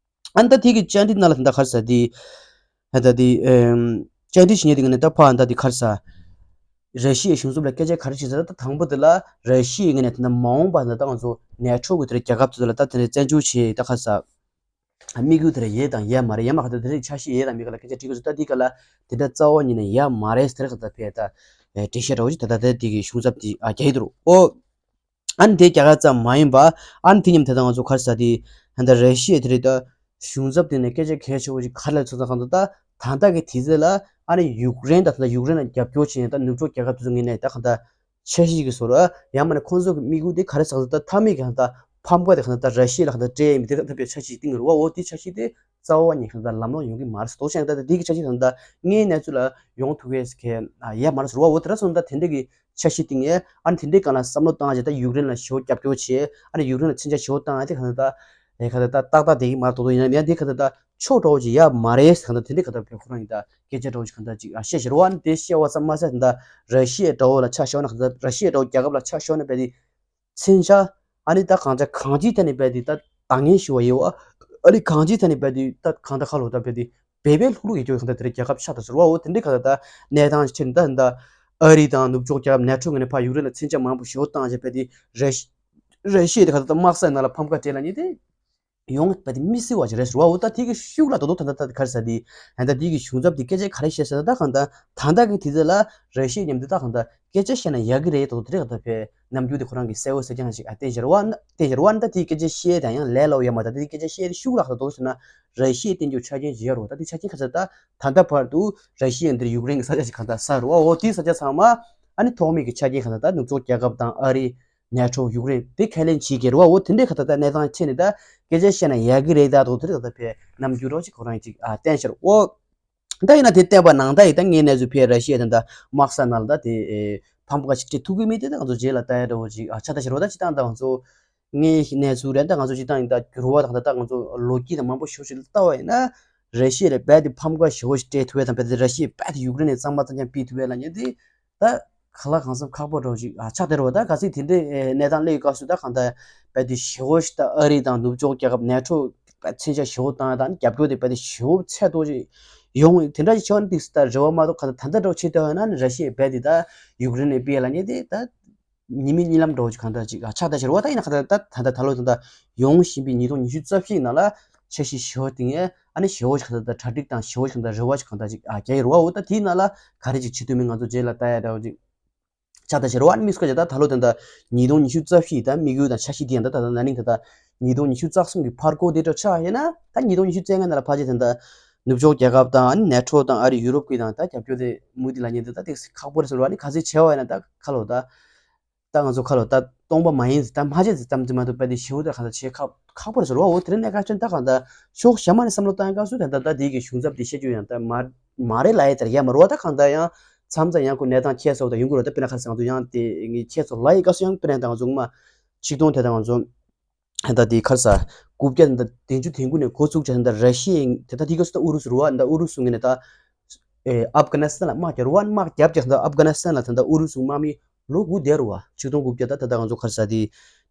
ཨ་ནི་ད་དེ་གི་བཅར་འདྲི་ནང་ལ་དེ་ད་ག་རེ་ཟ་དེ་ད་ད་དེ་བཅར་འདྲི་བྱེད་མཁན་དེ་ག་ནས་ད་ཕར་ད་དེ་ག་རེ་ཟ། ར་ཤི་ཡའི་གཞུང་ཚབ་ལ་སྐད་ཆ་ག་རེ་བྱས་ཟེར་ན། ད་དང་པོ་དེ་ལ་ར་ཤི་ཡའི་ངོས་ནས་དེ་ན་མ་འོངས་པ་ན་ད་ང་ཚོ་ནེ་ཊོ་གི་དེ་རེད་རྒྱལ་ཁབ་དེ་ཚོ་ལ་ད་དེ་རེད་བཙན་འཛུལ་བྱེད་ད་ག་རེ་ཟ། དམིགས་ཡུལ་དེ་ར་ཡོད་དང་ཡོད་མ་རེད། ཡང་མ་ག་ད་དེ་རིགས་འཆར་གཞི་ཡོད་དང་མེད་ག་ལ་སྐད་ཆ་དྲིས་གི་ཚོད་ལྟ་དེ་ག་ལ་དེ་འདྲ་རྩ་བ་ཉིད་ནས་ཡོད་མ་རེད་ཟེར་ག་ད་ཕེ་ད་འགྲེལ་བཤད་འདྲ་བོ་ཅིག་ད་ད་དེ་དེ་གི་གཞུང་ཚབ་དེ་ཨ་རྒྱག་གི་འདུག་ཨོ། ཨ་ནི་དེ་རྒྱག་ག་ཙམ་མ་ཡིན་པ། ཨ་ནི་དེ་མཉམ་དེ་ད་ང་ཚོ་ག་རེ་ཟ་དེ་ད་ད་ར་ཤི་ཡ་དེ་རེད་ད་གཞུང་ཚབ་དེ་ནས་སྐད་ཆ་གལ་ཆེ་བོ་ཅིག་ག་རེ་ལབ་ཚོད་ད་གང་ད་ད་ད་ལྟ་གི་དུས་ཚོད་ལ་ཨ་ནི་ཡུཀ་རེན་ད་ད་ད་ཡུཀ་རེན་ལ་རྒྱབ་སྐྱོར་བྱེད་ད་ནུབ་ཕྱོགས་རྒྱལ་ཁབ་དེ་ཚོ་ངོས་ནས་ད་གང་ད་འཆར་གཞི་གི་བཟོ་འདྲ། ཡང་མིན་ན་ཁོང་ཚོ་གི་དམིགས་ཡུལ་དེ་ག་རེ་ཟེར་ད་མཐའ་མའི་གང་ལྟར་ཕམ་ཁ་དེ་གང་ལྟར་ར་ཤི་ཡ་ལ་གང་ལྟར་སྤྲད་ཡིན་མི་དེ་གང་ལྟར་པའི་འཆར་གཞི་སྟེང་རུ་བ། འོ་དེ་འཆར་གཞི་དེ་རྩ་བ་ཉིད་གང་ལྟར་ལམ་ལྷོང་ཡོང་གི་མ་རེད་ཟེར་དོགས་ཤིང་ད་ལྟ་དེ་གི་འཆར་གཞི་གང་ལྟར་ངའི་གནས་ཚུལ་ལ་ཡོང་ཐུབ་ཡས་ཀྱི་ཡ་མ་རེད་ཟེར་བ། འོ་དེ་འདྲ་སོང་ད་དེ་འདྲ་གི་འཆར་གཞི་སྟེང་ཡས་ཨ་ནི་དེ་འདྲའི་གང་ལ་བསམ་བློ་བཏང་བྱས་ད་ཡུཀ་རེན་ལ་ཞེ་པོ་རྒྱབ་སྐྱོར་བྱས་ཨ་ནི་ཡུཀ་རེན་ལ་མཚོན་ཆ་ཞེ་པོ་བཏང་ཡས་དེ་གང་ལྟར་ཨེ་གང་ལྟར་ཏག་ཏག་དེ་གི་མ་རེད་དོགས་དོགས་ཡིན་ན་ཡང་དེ་གང་ལྟར་ཕྱོགས་འདྲ་བོ་ཅིག་ཡ་མ་རེད་ཟེར་གང་ལྟར་དེ་འདྲའི་གང་ལྟར་བས་ཁོ་རང་ཡིན་ད། སྐད་ཆ་འདྲ་བོ་ཞིག་གང་ལྟར་ཅིག་ཨ་བཤད་ཤེར་བ་ནི་དེ་བཤད་པ་ཙམ་མ་ཟད་ད་ར་ཤི་ཡ་འདྲ་བོ་ལ་ཆ་བཞག་ན་གང་ལྟར་ར་ཤི་ཡ་འདྲ་བོ་རྒྱལ་ཁབ་ལ་ཆ་བཞག་ན་བས་དེ་མཚོན་ཆ་ཨ་ནི་ད་གང་ཆ་གང་ཅིའི་ཐད་ནས་བས་དེ་ད་འདང་ངེས་ཞུ་བ་ཡོད་བ། ཨ་ནི་གང་ཅིའི་ཐད་ནས་བས་དེ་ད་གང་ལྟར་ཁ་ལོ་ད་བས་དེ་བས་བས་ལྷུག་ལྷུག་ཡོད་ཀྱོ་གང་ལྟར་དེ་རྒྱལ་ཁབ་ཆགས་ད་ཟེར་བ། འོ་དེ་འདྲའི་གང་ལྟར་ད་གནས་སྟངས་ཆེ་ནི་ད་ད་ཨ་རི་དང་ནུབ་ཕྱོགས་རྒྱལ་ཁབ་ནེ་ཊོ་ངོས་ནས་ཕར་ཡུཀ་རེན་ལ་མཚོན་ཆ་མང་པོ་ཞེ་པོ་བཏང་བྱས་བས་དེ་ར་ཤི་ར་ཤི་ཡ་དེ་གང་ལྟར་དམག་ས་ནང་ལ་ཕམ་ཁ་སྤྲད་ལ་ཉེ་དེ། ཡོང་བ་དེ་མི་སྲིད་པ་ཞིག་རེད་ཟེར་བ། འོ་ད་དེ་གི་ཤུགས་ལ་དོ་དོ་ད་ད་ད་ག་རེ་ཟེར་དེ་ད་ལྟ་དེ་གི་གཞུང་ཚབ་དེ་སྐད་ཆ་ག་རེ་བཤད་ཟེར་ན་ད་གང་ད་ད་ལྟ་གི་དུས་ཚོད་ལ་ར་ཤི་ཡའི་མཉམ་དུ་ད་གང་ད་སྐད་ཆ་བཤད་ན་ཡག་གི་རེད་དོ་དོ་དེ་རེད་ག་ད་བས་རྣམ་འགྱུར་དེ་ཁོ་རང་གི་གསལ་བོ་གསལ་རྐྱང་ཞིག་ཨ་བསྟན་ཟེར་བ་བསྟན་ཟེར་བ་ནི་ད་དེ་སྐད་ཆ་བཤད་ད་ཡང་ལས་སླ་བོ་ཡ་མ་ད་དེ་སྐད་ཆ་བཤད་དེ་ཤུགས་ལ་དོ་དོ་ཟེར་ན་ར་ཤི་ཡའི་བསྟན་རྒྱུ་ཆ་རྐྱེན་ཅིག་ཡོད་རེད། ད་དེ་ཆ་རྐྱེན་ག་ཚོད་ད་ད་ལྟ་བར་དུ་ར་ཤི་ཡ་འདིར་ཡུཀ་རེན་གི་ས་ཆ་ཞིག་གང་ད་ས་རེད་བ། འོ་དེའི་ས་ཆ་ཚང་མ་ཨ་ནི་ཐོག་མའི་གི་ཆ་རྐྱེན་གང་ད་ད་ནུབ་ཕྱོགས་རྒྱལ་ཁབ་དང་ཨ་རི། ནེ་ཊོ་ཡུཀ་རེན་དེ་ཁས་ལེན་བྱེད་ཀྱི་རེད་བ། འོ་དེ་འདྲའི་ཁ་ད་ལྟ་གནས་སྟངས་ཆེ་ནས་ད་སྐད་ཆ་བཤད་ན་ཡག་གི་རེད། ད་དོ་དེ་རེད་ད་ཕའི་རྣམ་འགྱུར་རོགས་ཅིག་ཁོ་རང་ཅིག་ཨ་བསྟན་ཤར། འོ་ད་ཡིན་ན་དེ་བསྟན་པ་ནང་ད་ཡིན་ད་ངའི་གནས་ཚུལ་ཕའི་ར་ཤི་ཡ་དེ་ད་དམག་ས་ནང་ལ་ད་དེ་ཕམ་ཁ་ཞིག་སྤྲད་ཐུབ་ཀྱི་མེད་དེ་ད་ང་ཚོ་རྗེས་ལ་ལྟ་ཡ་འདྲ་བོ་ཅིག་ཨ་ཆ་ད་ཤར་བ། ད་ཅི་ད་ད་ང་ཚོ་ངའི་གནས་ཚུལ་རེད། ད་ང་ཚོ་ཅི་ད་ཡིན་ད་འགྱུར་བ་དང་ད་ད་ང་ཚོ་ལོ་རྒྱུས་དང་མང་པོ་ཞིག་ཞིག་ལྟ་བ་ཡིན་ན་ར་ཤི་ཡ་ལ་རྦད་དེ་ཕམ་ཁ་ཞེ་པོ་ཞིག་སྤྲད་ཐུབ་ཡ་དང་རྦད་དེ་ར་ཤི་ཡ་རྦད་དེ་ཡུཀ་རེན་ནས་གཙང་མ་གཙང་རྐྱང་སྤེལ་ཐུབ་ཡ་ལ་ཉེ་དེ། ད་ག་ལ་གང་འཚམ་ཁག་པོ་འདྲ་བོ་ཅིག་ཨ་ཆགས་བསྡད་རེད་བ། ད་ག་ཚིག་དེ་འདྲའི་ཨེ་གནས་སྟངས་སླེབས་ཡོད་སྐབས་སུ་ད་གང་ལྟར་རྦད་དེ་ཞེ་པོ་ཞིག་ད་ཨ་རི་དང་ནུབ་ཕྱོགས་རྒྱལ་ཁབ་ནེ་ཊོ་རྦད་མཚོན་ཆ་ཞེ་པོ་བཏང་ཡ་དང་རྒྱབ་སྐྱོར་དེ་རྦད་དེ་ཞེ་པོ་ཚད་མཐོ་ཅིག་ཡོང་དེ་འདྲ་ཅིག་བྱུང་ན་ཏིག་ཙམ་ད་རེ་བ་མ་གཏོགས་གང་ལྟར་ད་ལྟ་འདྲ་བོ་ཕྱིན་བསྡད་ཡོད་ན་ནི་ར་ཤི་ཡ་རྦད་དེ་ད་ཡུཀ་རེན་ནས་སྤེལ་ལ་ཉེ་དེ་ད་ཉི་མའི་གཉིད་ལམ་འདྲ་བོ་ཅིག་གང་ལྟར་ཅིག་ཨ་ཆགས་ད་ཤར་བ། ད་ཡིན་ན་གང་ལྟར་ད་ད་ལྟ་ད་ལོ་ད་ལྟ་ཡོང་བཞིན་པའི་ཉིས་སྟོང་ཉི་ཤུ་རྩ་བཞི་ནང་ལ་འཆར་གཞི་ཞེ་པོ་བཏིང་ཡས་ཨ་ནི་ཞེ་པོ་ཞིག་གང་ལྟར་ད་གྲ་སྒྲིག་དང་ཞེ་པོ་ཞིག་གང་ལྟར་རེ་བ་ཞིག་གང་ལྟར་ཅིག་ཨ་རྒྱག་ཡོད་རེད་བ། འོ་ད་དེའི་ནང་ལ་ག་རེ་ཅིག་བྱེད་ཐུབ་མིན་ང་ཚོ་རྗེས་ལ་ལྟ་ཡ་འདྲ་བོ་ཅིག་ཆགས་ད་ཤར་བ། ཨ་ནི་མི་སྐོར་ཅིག་ད་ད་ལོ་ད་ལྟ་ཉིས་སྟོང་ཉི་ཤུ་རྩ་བཞི་ད་དམིགས་ཡུལ་དང་འཆར་གཞི་དེ་ཡང་ད་ད་ན་ནིང་ད་ད་ཉིས་སྟོང་ཉི་ཤུ་རྩ་གསུམ་གྱི་ཕར་སྐོར་དེ་འདྲ་ཆགས་ཡོད་ན་ད་ཉིས་སྟོང་ཉི་ཤུ་རྩ་ལྔ་ནང་ལ་ཕལ་ཆེར་ད་ད་ནུབ་ཕྱོགས་རྒྱལ་ཁབ་དང་ཨ་ནི་ནེ་ཊོ་དང་ཨ་རི་ཡུ་རོབ་ཀྱི་དང་ད་རྒྱབ་སྐྱོར་དེ་མུ་མཐུད་ལ་ཉེ་དེ་ད་ཏིག་ཙམ་ཁག་པོ་རེད་ཟེར་བ། ཨ་ནི་ག་ཚོད་བྱས་པ་ཡིན་ན་ད་ཁ་ལོ་ད། ད་ང་ཚོ་ཁ་ལོ་ད་སྟོང་པ་མ་ཡིན་ཟེར་ད་མ་བྱེད་ཟེར་ཙམ་ཙམ་མ་གཏོགས་རྦད་དེ་ཞེ་པོ་ད་གང་ལྟར་བྱེད་ཁག་ཁག་པོ་རེད་ཟེར་བ། འོ་དེ་རིང་གནས་སྐབས་ཅན་ད་གང་ལྟར་ཕྱོགས་གཞན་མ་ནས་བསམ་བློ་བཏང་ཡ་སྐབས་སུ་ད་ད་ད་དེ་གི་གཞུང་ཚབ་དེ་བཤད་རྒྱུ་ཡང་ད་མ་མ་རེད་ལབ་ཡ་དེར་ཡ་མ་རེད་བ། ད་གང་ལྟར་ཡང་མཚམས་མཚམས་ཡང་ཁོ་གནས་སྟངས་ཁྱད་སོགས་ད་ཡོང་གི་རེད། ད་དཔེར་ན་ཁ་སང་ང་ཚོ་ཡང་དེ་ངས་ཁྱད་སོགས་ལབ་ཡི་སྐབས་སུ་ཡང་དཔེར་ན་ད་ང་ཚོ་ངོ་མ་ཆིག་སྟོང་དེ་ད་ང་ཚོ་ད་དེ་ཁར་ས་རྐུབ་བཀྱག་ད་བདུན་ཅུ་དོན་དགུ་ནས་འགོ་བཙུགས་བྱས་ད་ར་ཤི་ཡ་དེ་ད་དེ་ག་སུ་ད་ཨུ་རུ་སུ་རུ་བ་ད་ཨུ་རུ་སུ་ངོས་ནས་ད་ ཨེ་ཨབ་གྷ་ནི་སི་ཐན་ལ་དམག་རྒྱག་རུ་བ། དམག་རྒྱབ་ཀྱི་ད་ལྟ་ཨབ་གྷ་ནི་སི་ཐན་ལ་ད་ལྟ་ཨུ་རུ་སུ་དམག་མི་ལོ་དགུ་བསྡད་རུ་བ། ཆིག་སྟོང་དགུ་བརྒྱ་ད་ད་ལྟ་ང་ཚོ་ག་རེ་ཟེར་དེ།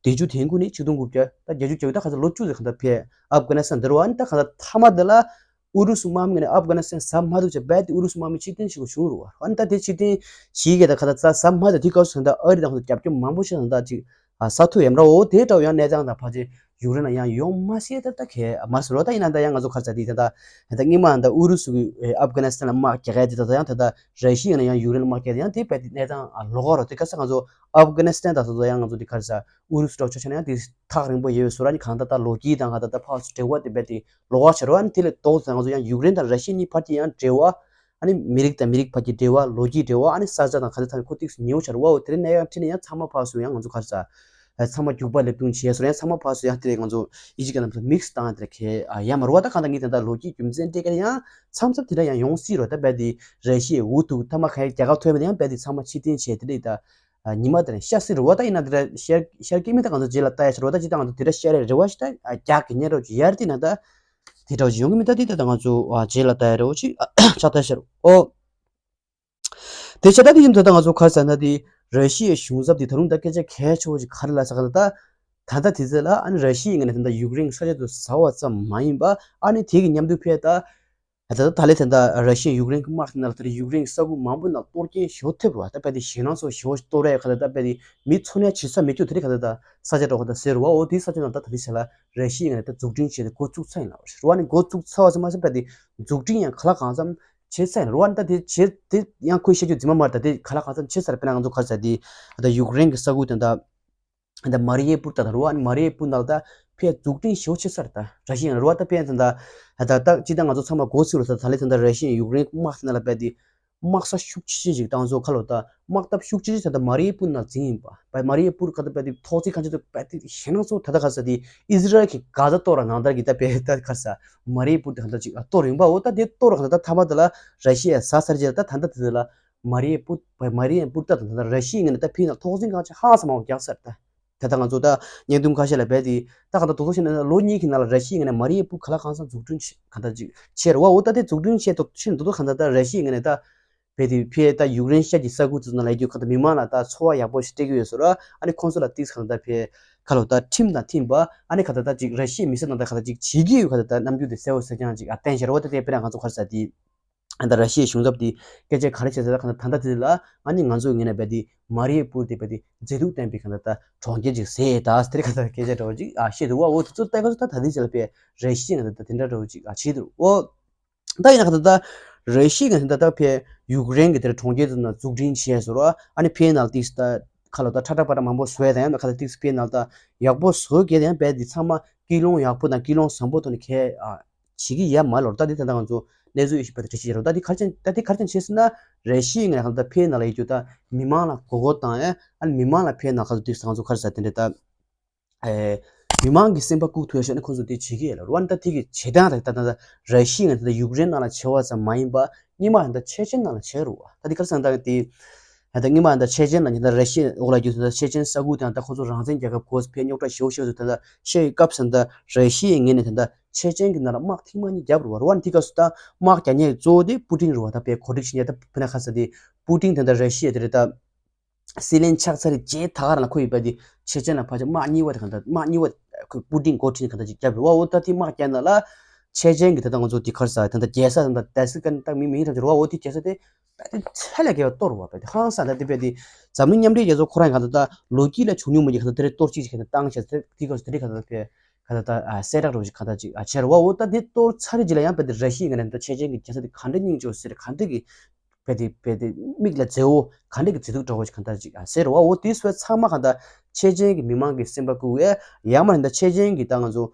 བདུན་ཅུ་དོན་དགུ་ནས་ཆིག་སྟོང་དགུ་བརྒྱ་ད་བརྒྱད་ཅུ་གྱ་དགུ། ད་ག་ཚོད་ལོ་བཅུ་ཙམ་ག་ད་ཕེབས་ཨབ་གྷ་ནི་སི་ཐན་བསྡད་རུ་བ། ཨ་ནི་ད་ག་ད་མཐའ་མ་དེ་ལ་ཨུ་རུ་སུ་དམག་མི་ངོས་ནས་ཨབ་གྷ་ནི་སི་ཐན་ཟ་མ་ཐུབ་བྱས་རྦད་དེ་ཨུ་རུ་སུ་དམག་མི་ཕྱིར་འཐེན་བྱེད་དགོས་བྱུང་རུ་བ། ཨ་ནི་ད་དེ་ཕྱིར་འཐེན་བྱེད་ཀྱི་ད་ག་ད་ཟ་མ་ཐུབ། དེ་སྐབས་སུ་ད་ལྟ་ཨ་རི་དང་ད་རྒྱབ་སྐྱོར་མང་པོ་ཞིག་ད་ད་ཅིག་ཨ་ས་ཐུབ་ཡམ་ར། འོ་དེ་འདྲ་བོ་ཡང་གནས་སྟངས་དང་ཕལ་ཆེར་ཡུཀ་རེན་ལ་ཡང་ཡོང་མ་སྲིད་ད་ལྟ་གས་མ་ཟེར་རོ། ད་ཡིན་ན་ད་ཡང་ང་ཚོ་ག་རེ་ཟེར་དེ་ད་ད་ད་སྔོན་མ་ད་ཨུ་རུ་སུ་གིས་ཨབ་གྷ་ནི་སི་ཐན་ལ་དམག་རྒྱག་ཡ་དེ་ད་ད་ཡང་ད་ད་ར་ཤི་ཡ་ནས་ཡང་ཡུཀ་རེན་ལ་དམག་རྒྱག་དེ་ཡང་དེ་རྦད་དེ་གནས་སྟངས་ཨ་ལོགས་ཀ་རོ། དེ་ག་ས་ང་ཚོ་ཨབ་གྷ་ནི་སི་ཐན་ད་ད་ད་ཡང་ང་ཚོ་དེ་ག་རེ་ཟེར་ཨུ་རུ་སུ་འདྲ་བོ་ཆ་བཞག་ན་ཡང་དེ་ཐག་རིང་པོ་ཡོད་པའི་བཟོ་འདྲ། ནི་གང་ད་ད་ལོ་རྒྱུས་དང་ག་ད་ད་ཕར་ཚུར་འབྲེལ་བ་དེ་རྦད་དེ་ལོགས་ཀ་ཆགས་རོ། ཨ་ནི་དེ་ལས་ལྡོག་ཙང་ང་ཚོ་ཡང་ཡུཀ་རེན་དང་ར་ཤི་ཡ་གཉིས་བར་གྱི་ཡང་འབྲེལ་བ། ཨ་ནི་མི་རིགས་དང་མི་རིགས་བར་གྱི་འབྲེལ་བ། ལོ་རྒྱུས་འབྲེལ་བ། ཨ་ནི་ས་ཆ་དང་ག་ཚོད་ཐམས་ཅད་ཁོ་ཏོག་ཙམ་ཉེ་བོ་ཆགས་རེད་བ། འོ་དེ་རིང་ནས་ཡང་ཁྲིད་ནས་ཡང་ཚང་མ་ཕར་ཚུར་ཡང་ང་ཚོ་ག་རེ་ཟེར། ཨ་ཚང་མ་རྒྱུག་པ་ལེབ་རྡུང་བྱས་སོང་། ཡང་ཚང་མ་ཕར་ཚུར་ཡང་དེ་རིང་ང་ཚོ་ཨི་ཇི་ག་རྣམས་སུ་མིག་སི་བཏང་དེ་ར་ཁེ་ཨ་ཡ་མ་རུ་བ། ད་གང་ལྟར་ངས་ད་ལྟ་ལོ་རྒྱུས་རྒྱུ་མཚན་སྤྲད་མཁན་ཡང་མཚམས་མཚམས་དེ་འདྲ་ཡང་ཡོང་སྲིད་རོ། ད་རྦད་དེ་ར་ཤི་ཡའི་འུ་ཐུག་མཐའ་མ་ག་རེ་རྒྱལ་ཁ་ཐོབ་མེད་ན་ཡང་རྦད་དེ་ཚང་མ་ཕྱིར་འཐེན་བྱས་དེ་འདྲ་ད་ཨ་ཉི་མ་དེ་རིང་ཤར་སྲིད་རོ་བ། ད་ཡིན་ན་དེ་འདྲ་ཤར་ཤར་གྱི་མེད། ད་གང་ལྟར་རྗེས་ལ་ལྟ་ཡ་ཤར་རོ། ད་ཅི་ད་གང་ལྟར་དེ་འདྲ་ཤར་རེ་རེ་བ་ཞིག་ད་ཨ་རྒྱག་གི་ཉེ་རོ་ཅིག་ཡར་དེ་ན་ད། དེ་འདྲ་བ་ཞིག་ཡོང་གི་མེད། ད་དེ་ད་ལྟ་ང་ཚོ་ཨ་རྗེས་ལ་ལྟ་ཡ་རེ་བོ་ཅིག་ཨ་ཆགས་ལྟ་ཤར་རོ། དེ་ཆ་ད་དེ་ཡིན་ད་ལྟ་ང་ཚོ་ག་རེ་ཟེར་ན་དེ་ར་ཤི་ཡའི་གཞུང་ཚབ་དེ་ད་རུང་ད་སྐད་ཆ་གལ་ཆེ་བོ་ཅིག་ག་རེ་ལབ་ཟེར་ག་ད་ད་ད་ད་དེ་ཚོ་ལ་ཨ་ནི་ར་ཤི་ཡའི་ངོས་ནས་ད་ལྟ་ཡུཀ་རེན་ས་ཆ་དེ་ཟ་བ་ཙམ་མ་ཡིན་པ། ཨ་ནི་དེ་གི་མཉམ་དུ་ཕེ་ད་ད་ད་ད་ལས་ད་ལྟ་ར་ཤི་ཡ་ཡུཀ་རེན་གྱི་དམག་དེ་ནང་ལ་ད་ལྟ་ཡུཀ་རེན་གྱི་ས་ཁུལ་མང་པོ་ནང་གཏོར་སྐྱོན་ཞེ་པོ་ཐེབས་རེད་བ། ད་རྦད་དེ་ཞེད་སྣང་ཚོ་ཞེ་པོ་གཏོར་རེད། ག་ད་ད་རྦད་དེ་མི་འཚོ་གནས་བྱེད་ས་མེད་རྒྱུ་དེ་རེད། ག་ད་ད་ས་ཆ་འདྲ་བོ་ད་ཟེར་བ། འོ་དེའི་ས་ཆ་ནང་ད་ད་ལྟའི་ཆ་ལ་ར་ཤི་ཡའི་ངོས་ནས་ད་འཛུགས་སྐྲུན་བྱས་ཏེ་འགོ་བཙུགས་ཚར་ཡིན་ལབ་རེད་བ། ནི་འགོ་བཙུགས་ཚར་བ་ཙམ་མ་ཟད་རྦད་དེ་འཛུགས་སྐྲུན་ཡང་གང་ལ་གང་འཚམ་བྱས་ཚར་ཡིན་རེད་བ། ནི་ད་དེ་བྱས་དེ་ཡང་ཁོས་བཤད་རྒྱུ་རྫུན་མ་མ་རེད། ད་དེ་གང་ལ་གང་འཚམ་བྱས་ཚར་རེད། དཔེར་ན་ང་ཚོ་ག་རེ་ཟེར་དེ་ད་ཡུཀ་རེན་གྱི་ས་ཁུལ་དེ་ད་ད་མ་རི་ཡེ་པུར་ད་ད་རེད་བ། ནི་མ་རི་ཡེ་པུར་ནང་ལ་ད་ཕར་འཛུགས་སྐྲུན་ཞེ་པོ་བྱས་ཚར་རེད། ད་ར་ཤི་ཡ་ནས་རེད་བ། ད་དཔེར་ན་ད་ད་ད་ད་ཅི་ད་ང་ཚོ་ཚང་མ་འགོ་ཚུགས་རེད། ད་ད་ལྟའི་ད་ད་ར་ཤི་ཡ་ཡུཀ་རེན་དམག་དེ་ནང་ལ་རྦད་དེ་དམག་ས་ཤུགས་ཆེ་ཆེ་ཅིག་བཏང་ཚོ་ཁ་ལོ་ད་དམག་འཐབ་ཤུགས་ཆེ་ཆེ་ད་ལྟ་མ་རི་ཡེ་པུར་ནང་འཛིང་ཡིན་པ། བ་མ་རི་ཡེ་པུར་ག་ད་རྦད་དེ་ཐོག་བརྩེགས་ཁ་ཆེ་ད་རྦད་དེ་ཞེད་སྣང་ཚོ་ད་ད་ག་རེ་ཟེར་དེ་ཨི་ཟི་རལ་གྱིས་གྷ་ཛ་གཏོར་ར་ནང་ལྟར་གྱི་ད་རྦད་ད་ག་རེ་ཟེར་མ་རི་ཡེ་པུར་དེ་ག་ད་ཅིག་གཏོར་ཡིན་པ། འོ་ད་དེ་གཏོར་ར་ག་ད་ད་ཐ་མ་དེ་ལ་ར་ཤི་ཡ་ཟ་ཚར་རྗེས་ད་ད་ད་དེ་ལ་མ་རི་ཡེ་པུར་བ་མ་རི་ཡེ་པུར་ད་ད་ད་ར་ཤི་ཡའི་ངོས་ནས་ད་ཕར་ནང་ཐོག་བརྩེགས་ཁ་ཆེ་ཧང་སང་མང་པོ་རྒྱག་ཚར་ད། ད་ལྟ་ང་ཚོ་ད་བརྙན་ཐུང་ཁ་ཤས་ལ་རྦད་དེ་ད་གང་ལྟར་རྡོག་རྡོག་བཤད་ན་ལོ་གཉིས་ཀྱི་ནང་ལ་ར་ཤི་ཡའི་ངོས་ནས་མ་རི་ཡེ་པུར་གང་ལ་གང་འཚམ་འཛུགས་སྐྲུན་བྱེད་གང་ལྟར་ཅིག་བྱས་རེད་བ། འོ་ད་དེ་འཛུགས་སྐྲུན་བྱས་ཏོ་ཕྱིན་རྡོག་རྡོག་གང་ལྟར་ད་ར་ཤི་ཡའི་ངོས་ནས་ད་རྦད་དེ་ཕར་ད་ཡུཀ་རེན་ཤར་གྱི་ས་ཁུལ་དེ་ཚོ་ནང་ལ་ཡོད་རྒྱུ་གང་ལྟར་མི་མང་ལ་ད་འཚོ་བ་ཡག་པོ་ཞིག་སྤྲད་ཀྱི་ཡོད་ཟེར་ར། ཨ་ནི་ཁོང་ཚོ་ལ་ཏིག་གང་ལྟར་ཕར་ཁ་ལོ་ད་ཁྲིམས་དང་མཐུན་པ། ཨ་ནི་གང་ལྟར་ད་ཅིག་ར་ཤི་ཡའི་མི་སེར་ནང་ད་གང་ལྟར་ཅིག་བྱེད་ཀྱི་ཡོད་གང་ལྟར་ད་རྣམ་འགྱུར་དེ་གསལ་པོ་གསལ་རྐྱང་ཅིག་ཨ་བསྟན་བཞག་རེད་བ། ད་དེ་དཔེར་ན་ང་ཚོ་ག་རེ་ཟེར་དེ། ཨ་ད་ར་ཤི་ཡའི་གཞུང་ཚབ་དེ་སྐད་ཆ་ག་རེ་བྱས་ཟེར་ན་གང་ལྟར་ད་ལྟ་དེ་ལ་ཨ་ནི་ང་ཚོའི་ངོས་ནས་རྦད་དེ་མ་རི་ཡེ་པུར་དེ་རྦད་དེ་མཛེས་སྡུག་ལྡན་པའི་གང་ལྟར་ད་གྲོང་ཁྱེར་ཅིག་བཟོས་ད་ཟེར་གང་ལྟར་སྐད་ཆ་འདྲ་བོ་ཅིག་ཨ་བཤད་འདུག་བ། འོ་དེ་ཚོ་ལྟ་ག་ཚོད་ད་ད་ལྟའི་ཆ་ལ་ཕར་ར་ཤི་ཡའི་ངོས་ནས་ད་དེ་འདྲ་འདྲ་བོ་ཅིག་ཨ་བྱས་འདུག་འོ་ད་ཡིན་ན་གང་ལྟར་ད་ར་ཤི་ཡའི་ངོས་ནས་ད་ད་ཕར་ཡུཀ་རེན་གྱི་དེར་གྲོང་ཁྱེར་དེ་ནང་འཛུགས་སྐྲུན་བྱས་ཟེར་ར། ཨ་ནི་ཕར་ནང་ཏིག་ད་ཁ་ལོ་ད་ཁྲ་ཁྲ་པ་ཏྲ་མང་པོ་བཟོས་ད་ཡང་ན་གང་ལྟར་ཏིག་ཕར་ནང་ད་ཡག་པོ་བཟོས་གལ་ཡང་རྦད་དེ་ཚང་མ་ཀི་ལོང་ཡག་པོ་དང་ཀི་ལོང་བཟང་པོ་ཐོག་ནས་ཁྱེར་ཨ། བྱེད་ཀྱི་ཡ་མ་ལོར། ད་འདི་ད་ལྟ་ང་ཚོ་གནས་ཚུལ་ཡོད་ཤེས་པ་དེ་འགྲེལ་བཤད་བྱེད་རོགས། ད་འདི་ག་རེ་བྱས་ད་འདི་ག་རེ་བྱས་བྱས་ཟེར་ན་ར་ཤི་ཡའི་ངོས་ནས་ད་ལྟ་ཕར་ནང་ལ་ཡོད་རྒྱུ་ད་མི་མང་ལ་མགོ་སྐོར་བཏང་ཡ། ཨ་ནི་མི་མང་ལ་ཕར་ནང་ག་ཚོད་དུས་ང་ཚོ་ག་རེ་ཟེར་དེ་འདྲ་ད་ཨེ་མི་མང་གི་སེམས་པ་བཀུག་ཐུབ་ཡ་ཞིག་ནི་ཁོང་ཚོ་དེ་བྱེད་ཀྱི་ཡོད་ལ་རོ། ཨ་ནི་ད་དེ་གི་བྱེད་སྟངས་རེད། ད་ད་ད་ར་ཤི་ཡའི་ངོས་ནས་ད་ཡུཀ་རེན་ནང་ལ་བྱེད་པ་ཙམ་མ་ཡིན་པ་སྔོན་མ་ད་ཆེ་ཆེན་ནང་ལ་བྱས་རོ། ད་འདི་ག་རེ་ཟེར་ན་ད་དེ། ད་ལྟ་སྔོན་མ་ད་ཆེ་ཆེན་ལ་ཉིན་ད་ར་ཤི་ཡ་འོག་ལ་རྒྱུ་ད་ཆེ་ཆེན་ས་ཁུལ་དང་ད་ཁོ་ཚོ་རང་བཙན་རྒྱལ་ཁབ་དགོས་ཕར་རྙོག་དྲ་ཞེ་པོ་ཞེ་པོ་ད་ལྟ་བཤད་སྐབས་སུ་ད་ར་ཤི་ཡའི་ངོས་ནས་ད་ལྟ་ཆེ་ཆེན་གྱི་ནང་ལ་དམག་ཐེངས་མ་གཉིས་བརྒྱབ་རུ་བ་རུ་བ་ནི་དེ་སྐབས་སུ་ད་དམག་རྒྱག་མཁན་གཙོ་བོ་དེ་པུ་ཏིན་རུ་བ་ད་དཔེ་གོ་སྒྲིག་བྱེད་མཁན་ད་དཔེར་ན་ཁ་ས་དེ་པུ་ཏིན་ད་ལྟ་ར་ཤི་ཡ་དེ་རེད་ད་སྲིད་བློན་ཆགས་ཚར་རྗེས་ད་ག་རང་ལ་ཁོ་ཡི་བས་དེ་ཆེ་ཆེན་ལ་ཕལ་ཆེར་དམག་གཉིས་པ་དེ་གང་ད་དམག་གཉིས་པ་ཁོས་པུ་ཏིན་འགོ་ཁྲིད་ནས་གང་ད་ཅིག་བརྒྱབ་རུ་བ་འོ་ད་དེ་དམག་རྒྱག་ན་ལ་ཆེ་ཆེན་གྱི་ད་ལྟ་ང་ཚོ་དེ་ག་རེ་ཟ་ད་ལྟ་རྒྱལ་ས་ད་ལྟ་ད་སི་ཀན་ད་མི་མིང་ཐམས་ཅད་རུ་བ་འོ་དེ་རྒྱལ་ས་དེ། པ་དེ་ཚད་ལས་བརྒལ་བ་གཏོར་བ་པ་དེ་ཧང་སང་ད་དེ་པ་དེ་འཛམ་གླིང་མཉམ་འབྲེལ་རྒྱལ་ཚོགས་ཁོ་རང་གང་ལྟར་ད་ལོ་རྒྱུས་ལ་བྱུང་མྱོང་མ་མྱོང་གང་ལྟར་དེ་རེད་གཏོར་གཅིག་བྱས་ནས་བཏང་བྱས་ཚེ་དེ་ག་དེ་རེད་གང་ལྟར་པས་གང་ལྟར་ད་གསལ་བསྒྲགས་རོ་ཞིག་གང་ལྟར་ཅིག་བྱས་རེད་བ། འོ་ད་དེ་གཏོར་ཚར་རྗེས་ལ་ཡང་པ་དེ་ར་ཤི་ཡའི་ངོས་ནས་ད་ཆེ་ཆེན་གྱི་རྒྱལ་ས་དེ་ག་འདྲ་སྙིང་རྗེ་བོ་ཟེར་གང་འདྲ་གི་པ་དེ་པ་དེ་མིག་ལ་མཛེས་བོ་གང་འདྲ་གི་མཛེས་སྡུག་འདྲ་བོ་ཞིག་གང་ལྟར་ཅིག་ཟེར་རེད་བ། འོ་དེ་ཚོ་ཚང་མ་གང་ལྟར་ཆེ་ཆེན་གྱི་མི་མང་གི་སེམས་པ་བཀུག་ཡ་ཡང་མ་རེད་ད་ཆེ་ཆེན་གྱི་ད་ང་ཚོ།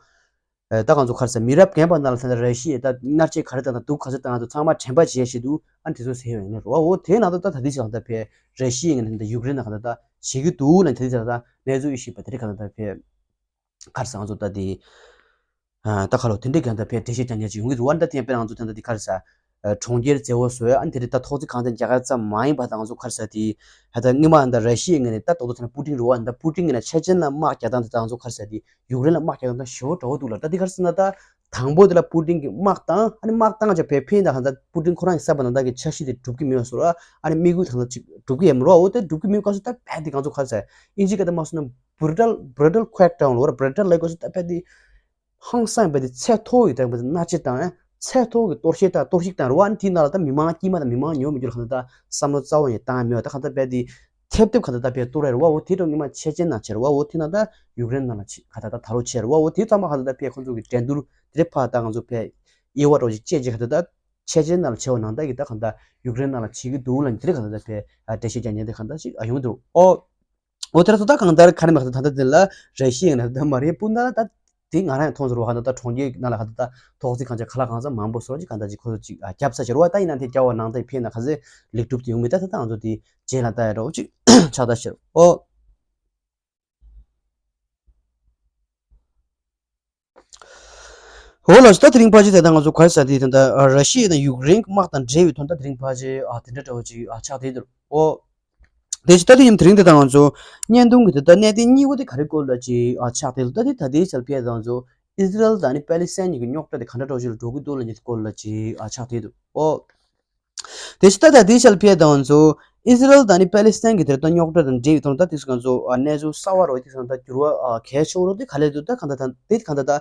ད་ང་ཚོ་ག་རེ་ཟེར་མི་རབས་རྒན་པ་ནང་ལ་ད་ལྟ་ར་ཤི་ཡས་ད་མནར་གཅོད་ག་རེ་དང་ད་སྡུག་ག་ཚོད་བཏང་ང་ཚོ་ཚང་མ་དྲན་པ་བརྗེད་ཤི་འདུག་ཨ་ནི་དེ་ཚོ་ཟེར་བ་ཡིན་ནི་རེད་བ། འོ་དེ་ནང་ད་ད་ད་དེ་ཞིག་ལ་ད་ཕེ་ར་ཤི་ཡའི་ངོས་ནས་ད་ཡུཀ་རེན་ནང་ག་ད་ད་བྱེད་ཀྱི་འདུག་ལ་དེ་དེ་ད་ད་གནས་ཚུལ་ཡོད་ཤེས་པ་དེ་རིགས་ག་ད་ད་ཕེ་ག་རེ་ཟེར་ང་ཚོ་ད་དེ་ད་ཁ་ལོ་དེ་འདྲས་ག་ད་ཕེ་འགྲེལ་བཤད་རྒྱག་ཉན་ཅིག་ཡོང་གི་འདུག་ཨ་ནི་ད་དེ་ཡང་དཔེར་ང་ཚོ་ད་ད་དེ་ག་རེ་ཟེར། གྲོང་ཁྱེར་མཛེས་བོ་བཟོས། ཨ་ནི་དེ་རིང་ད་ཐོག་བརྩེགས་ཁང་ཚན་རྒྱ་གར་ཙམ་མ་ཡིན་པ་དང་ང་ཚོ་ག་རེ་ཟེར་དེ་ད་ལྟ་སྔོན་མ་ད་ར་ཤི་ཡའི་ངོས་ནས་ད་ཏོག་ཏོག་ཚ་ན་པུ་ཏིན་རུ་བ་ད་པུ་ཏིན་ངོས་ནས་ཆེ་ཆེན་ལ་དམག་རྒྱག་སྟངས་དེ་ད་ང་ཚོ་ག་རེ་ཟེར་དེ་ཡུཀ་རེན་ལ་དམག་རྒྱག་སྟངས་ད་ཞེ་པོ་འདྲ་བོ་འདུག་ལ། ད་དེ་ག་རེ་ཟེར་ན་ད་ དང་པོ་དེ་ལ་པུ་ཏིན་གྱིས་དམག་བཏང་། ཨ་ནི་དམག་བཏང་བྱས་ཕར་ཕེབས་ན་གང་ལྟར་པུ་ཏིན་ཁོ་རང་གིས་བསམ་པ་ནང་ལྟར་གྱི་འཆར་གཞི་དེ་འགྲུབ་ཀྱི་མེད་པ་བཟོ་འདྲ། ཨ་ནི་དམིགས་ཡུལ་གང་ལྟར་ཅིག་འགྲུབ་ཀྱི་ཡོད་མ་རེད་བ། འོ་དེ་འགྲུབ་ཀྱི་མེད་སྐབས་སུ་ད་རྦད་དེ་གང་ཚོ་ག་རེ་ཟེར། ཨིན་ཇི་སྐད་དུ་མ་སོང་ན་brutal brutal crackdown ལབ་ར། brutal ལབ་དགོས་སུ་ད་རྦད་དེ་ཧང་སང་རྦད་དེ་ཚད་མཐོ་བའི་ད་རྦད་དེ་མནར་གཅོད་དང་ཚད་མཐོ་གི་གཏོར་བཤིག་དང་གཏོར་བཤིག་བཏང་རེད་བ། ཨ་ནི་དེའི་ནང་ལ་ད་མི་མང་དཀྱུས་མ་དང་མི་མང་ཉུང་མི་འགྱུར་གང་ལྟར་ད་བསམ་བློ་རྩ་བ་ནས་བཏང་མེད་པ། ད་གང་ལྟར་རྦད་དེ་ཐེབས་ཐེབས་གང་ལྟར་ད་ཕར་གཏོར་རེད་བ། འོ་དེ་འདྲ་སྔོན་མ་ཆེ་ཆེན་ནང་བྱས་རེད་བ། འོ་དེ་ནང་ད་ཡུཀ་རེན་ནང་ལ་ཆེ་གང་ལྟར་ད་ད་ལོ་ཆེ་རེད་བ། འོ་དེ་ཚང་མ་གང་ལྟར་ད་ཕར་ཁོང་ཚོ་གི་འགྲན་བསྡུར་དེ་འདྲ་ཕར་ད་ང་ཚོ་ཕར་དབྱེ་བ་འདྲ་བོ་ཅིག་བཅད་རྗེས་གང་ལྟར་ད་ཆེ་ཆེན་ནང་ལ་ཆེ་བ་ནང་ད་གི་ད་གང་ལྟར་ཡུཀ་རེན་ནང་ལ་བྱེད་ཀྱི་འདུག་ལབ་ནས་དེ་འདྲ་གང་ལྟར་ད་ཕར་འགྲེལ་བཤད་རྒྱག་མཁན་དེ་གང་ལྟར་ཅིག་ཡོང་གི་འདུག་ཨོ། འོ་དེ་ར་ཚོ་ད་གང་ལྟར་ག་རེ་མ་གང་ལྟར་ད་ལྟ་དེ་ལ་ར་ཤི་ཡའི་ནང་ད་མ་རེད་སྤུན་ཟླ་ད་དེ་ང་རང་ཡང་མཐོང་ཟེར་བ་གང་ལྟར་ད་གྲོང་ཁྱེར་ནང་ལ་གང་ལྟར་ད་ཐོག་བརྩེགས་གང་ཆེ་ཁ་ལག་གང་ས་མང་པོ་བཟོ་ཅིག་གང་ལྟར་ཅིག་ཁོ་ཚོ་ཅིག་རྒྱབ་ས་ཟེར་བ། ད་ཡིན་ན་དེ་རྒྱ་བ་ནང་ད་ཕེབས་ན་ག་ཚོད་ལེགས་གྲུབ་དེ་ཡོང་མིན་ད་ད་ད་ང་ཚོ་དེ་རྗེས་ལ་ལྟ་ཡ་འདྲ་བོ་ཅིག་ཆགས་ད་ཤེར་ཨོ། འོ་ལགས་སོ། ད་དེ་རིང་ཕལ་ཆེར་དེ་ད་ང་ཚོ་ག་རེ་ཟེར་དེ་ད་ལྟ་ར་ཤི་ཡ་དང་ཡུཀ་རེན་གྱི་དམག་དང་འབྲེལ་བའི་དོན་དག་དེ་རིང་ཕལ་ཆེར་ཨ་དེ་འདྲ་འདྲ་བོ་ཅིག་ཨ་ཆགས་བསྡད་འདུག་ཨོ། དེ་ཅི་ད་དེ་ཡིན་དེ་རིང་དེ་ད་ང་ཚོ་བརྙན་ཐུང་གི་དེ་ད་གནད་དོན་གཉིས་པོ་དེ་ག་རེ་སྐོར་ལ་ཅིག་ཨ་ཆགས་བསྡད་འདུག་ད་དེ་ད་ལྟའི་ཆར་ཕལ་ཆེར་ད་ང་ཚོ་ཨི་ཟི་རལ་དང་ནི་པེ་ལི་སི་ཐན་གཉིས་ཀྱི་རྙོག་དྲ་དེ་ག་འདྲ་འདྲ་བོ་ཅིག་ལ་འགྲོ་གི་འདུག་ལབ་མཁན་དེ་སྐོར་ལ་ཅིག་ཨ་ཆགས་བསྡད་འདུག་ཨོ། དེ་ཕྱི་ད་ལྟ་དེའི་ཆར་ཕེབས་དང་ཚོ་ཨི་ཟི་རལ་དང་ནི་པེ་ལི་སི་ཐན་གྱི་དེར་ད་རྙོག་དྲ་དང་འབྲེལ་བའི་ཐོག་ད་དེ་ཚོ་ང་ཚོ་ཨ་གནས་ཚུལ་གསར་བ་རོ་དེ་ཚོ་ད་འགྱུར་བ་ཨ་གལ་ཆེ་བོ་རོ་དེ་ག་ལས་འདུག་ད་གང་ལྟར་ད་དེ་གང་ལྟར་ད་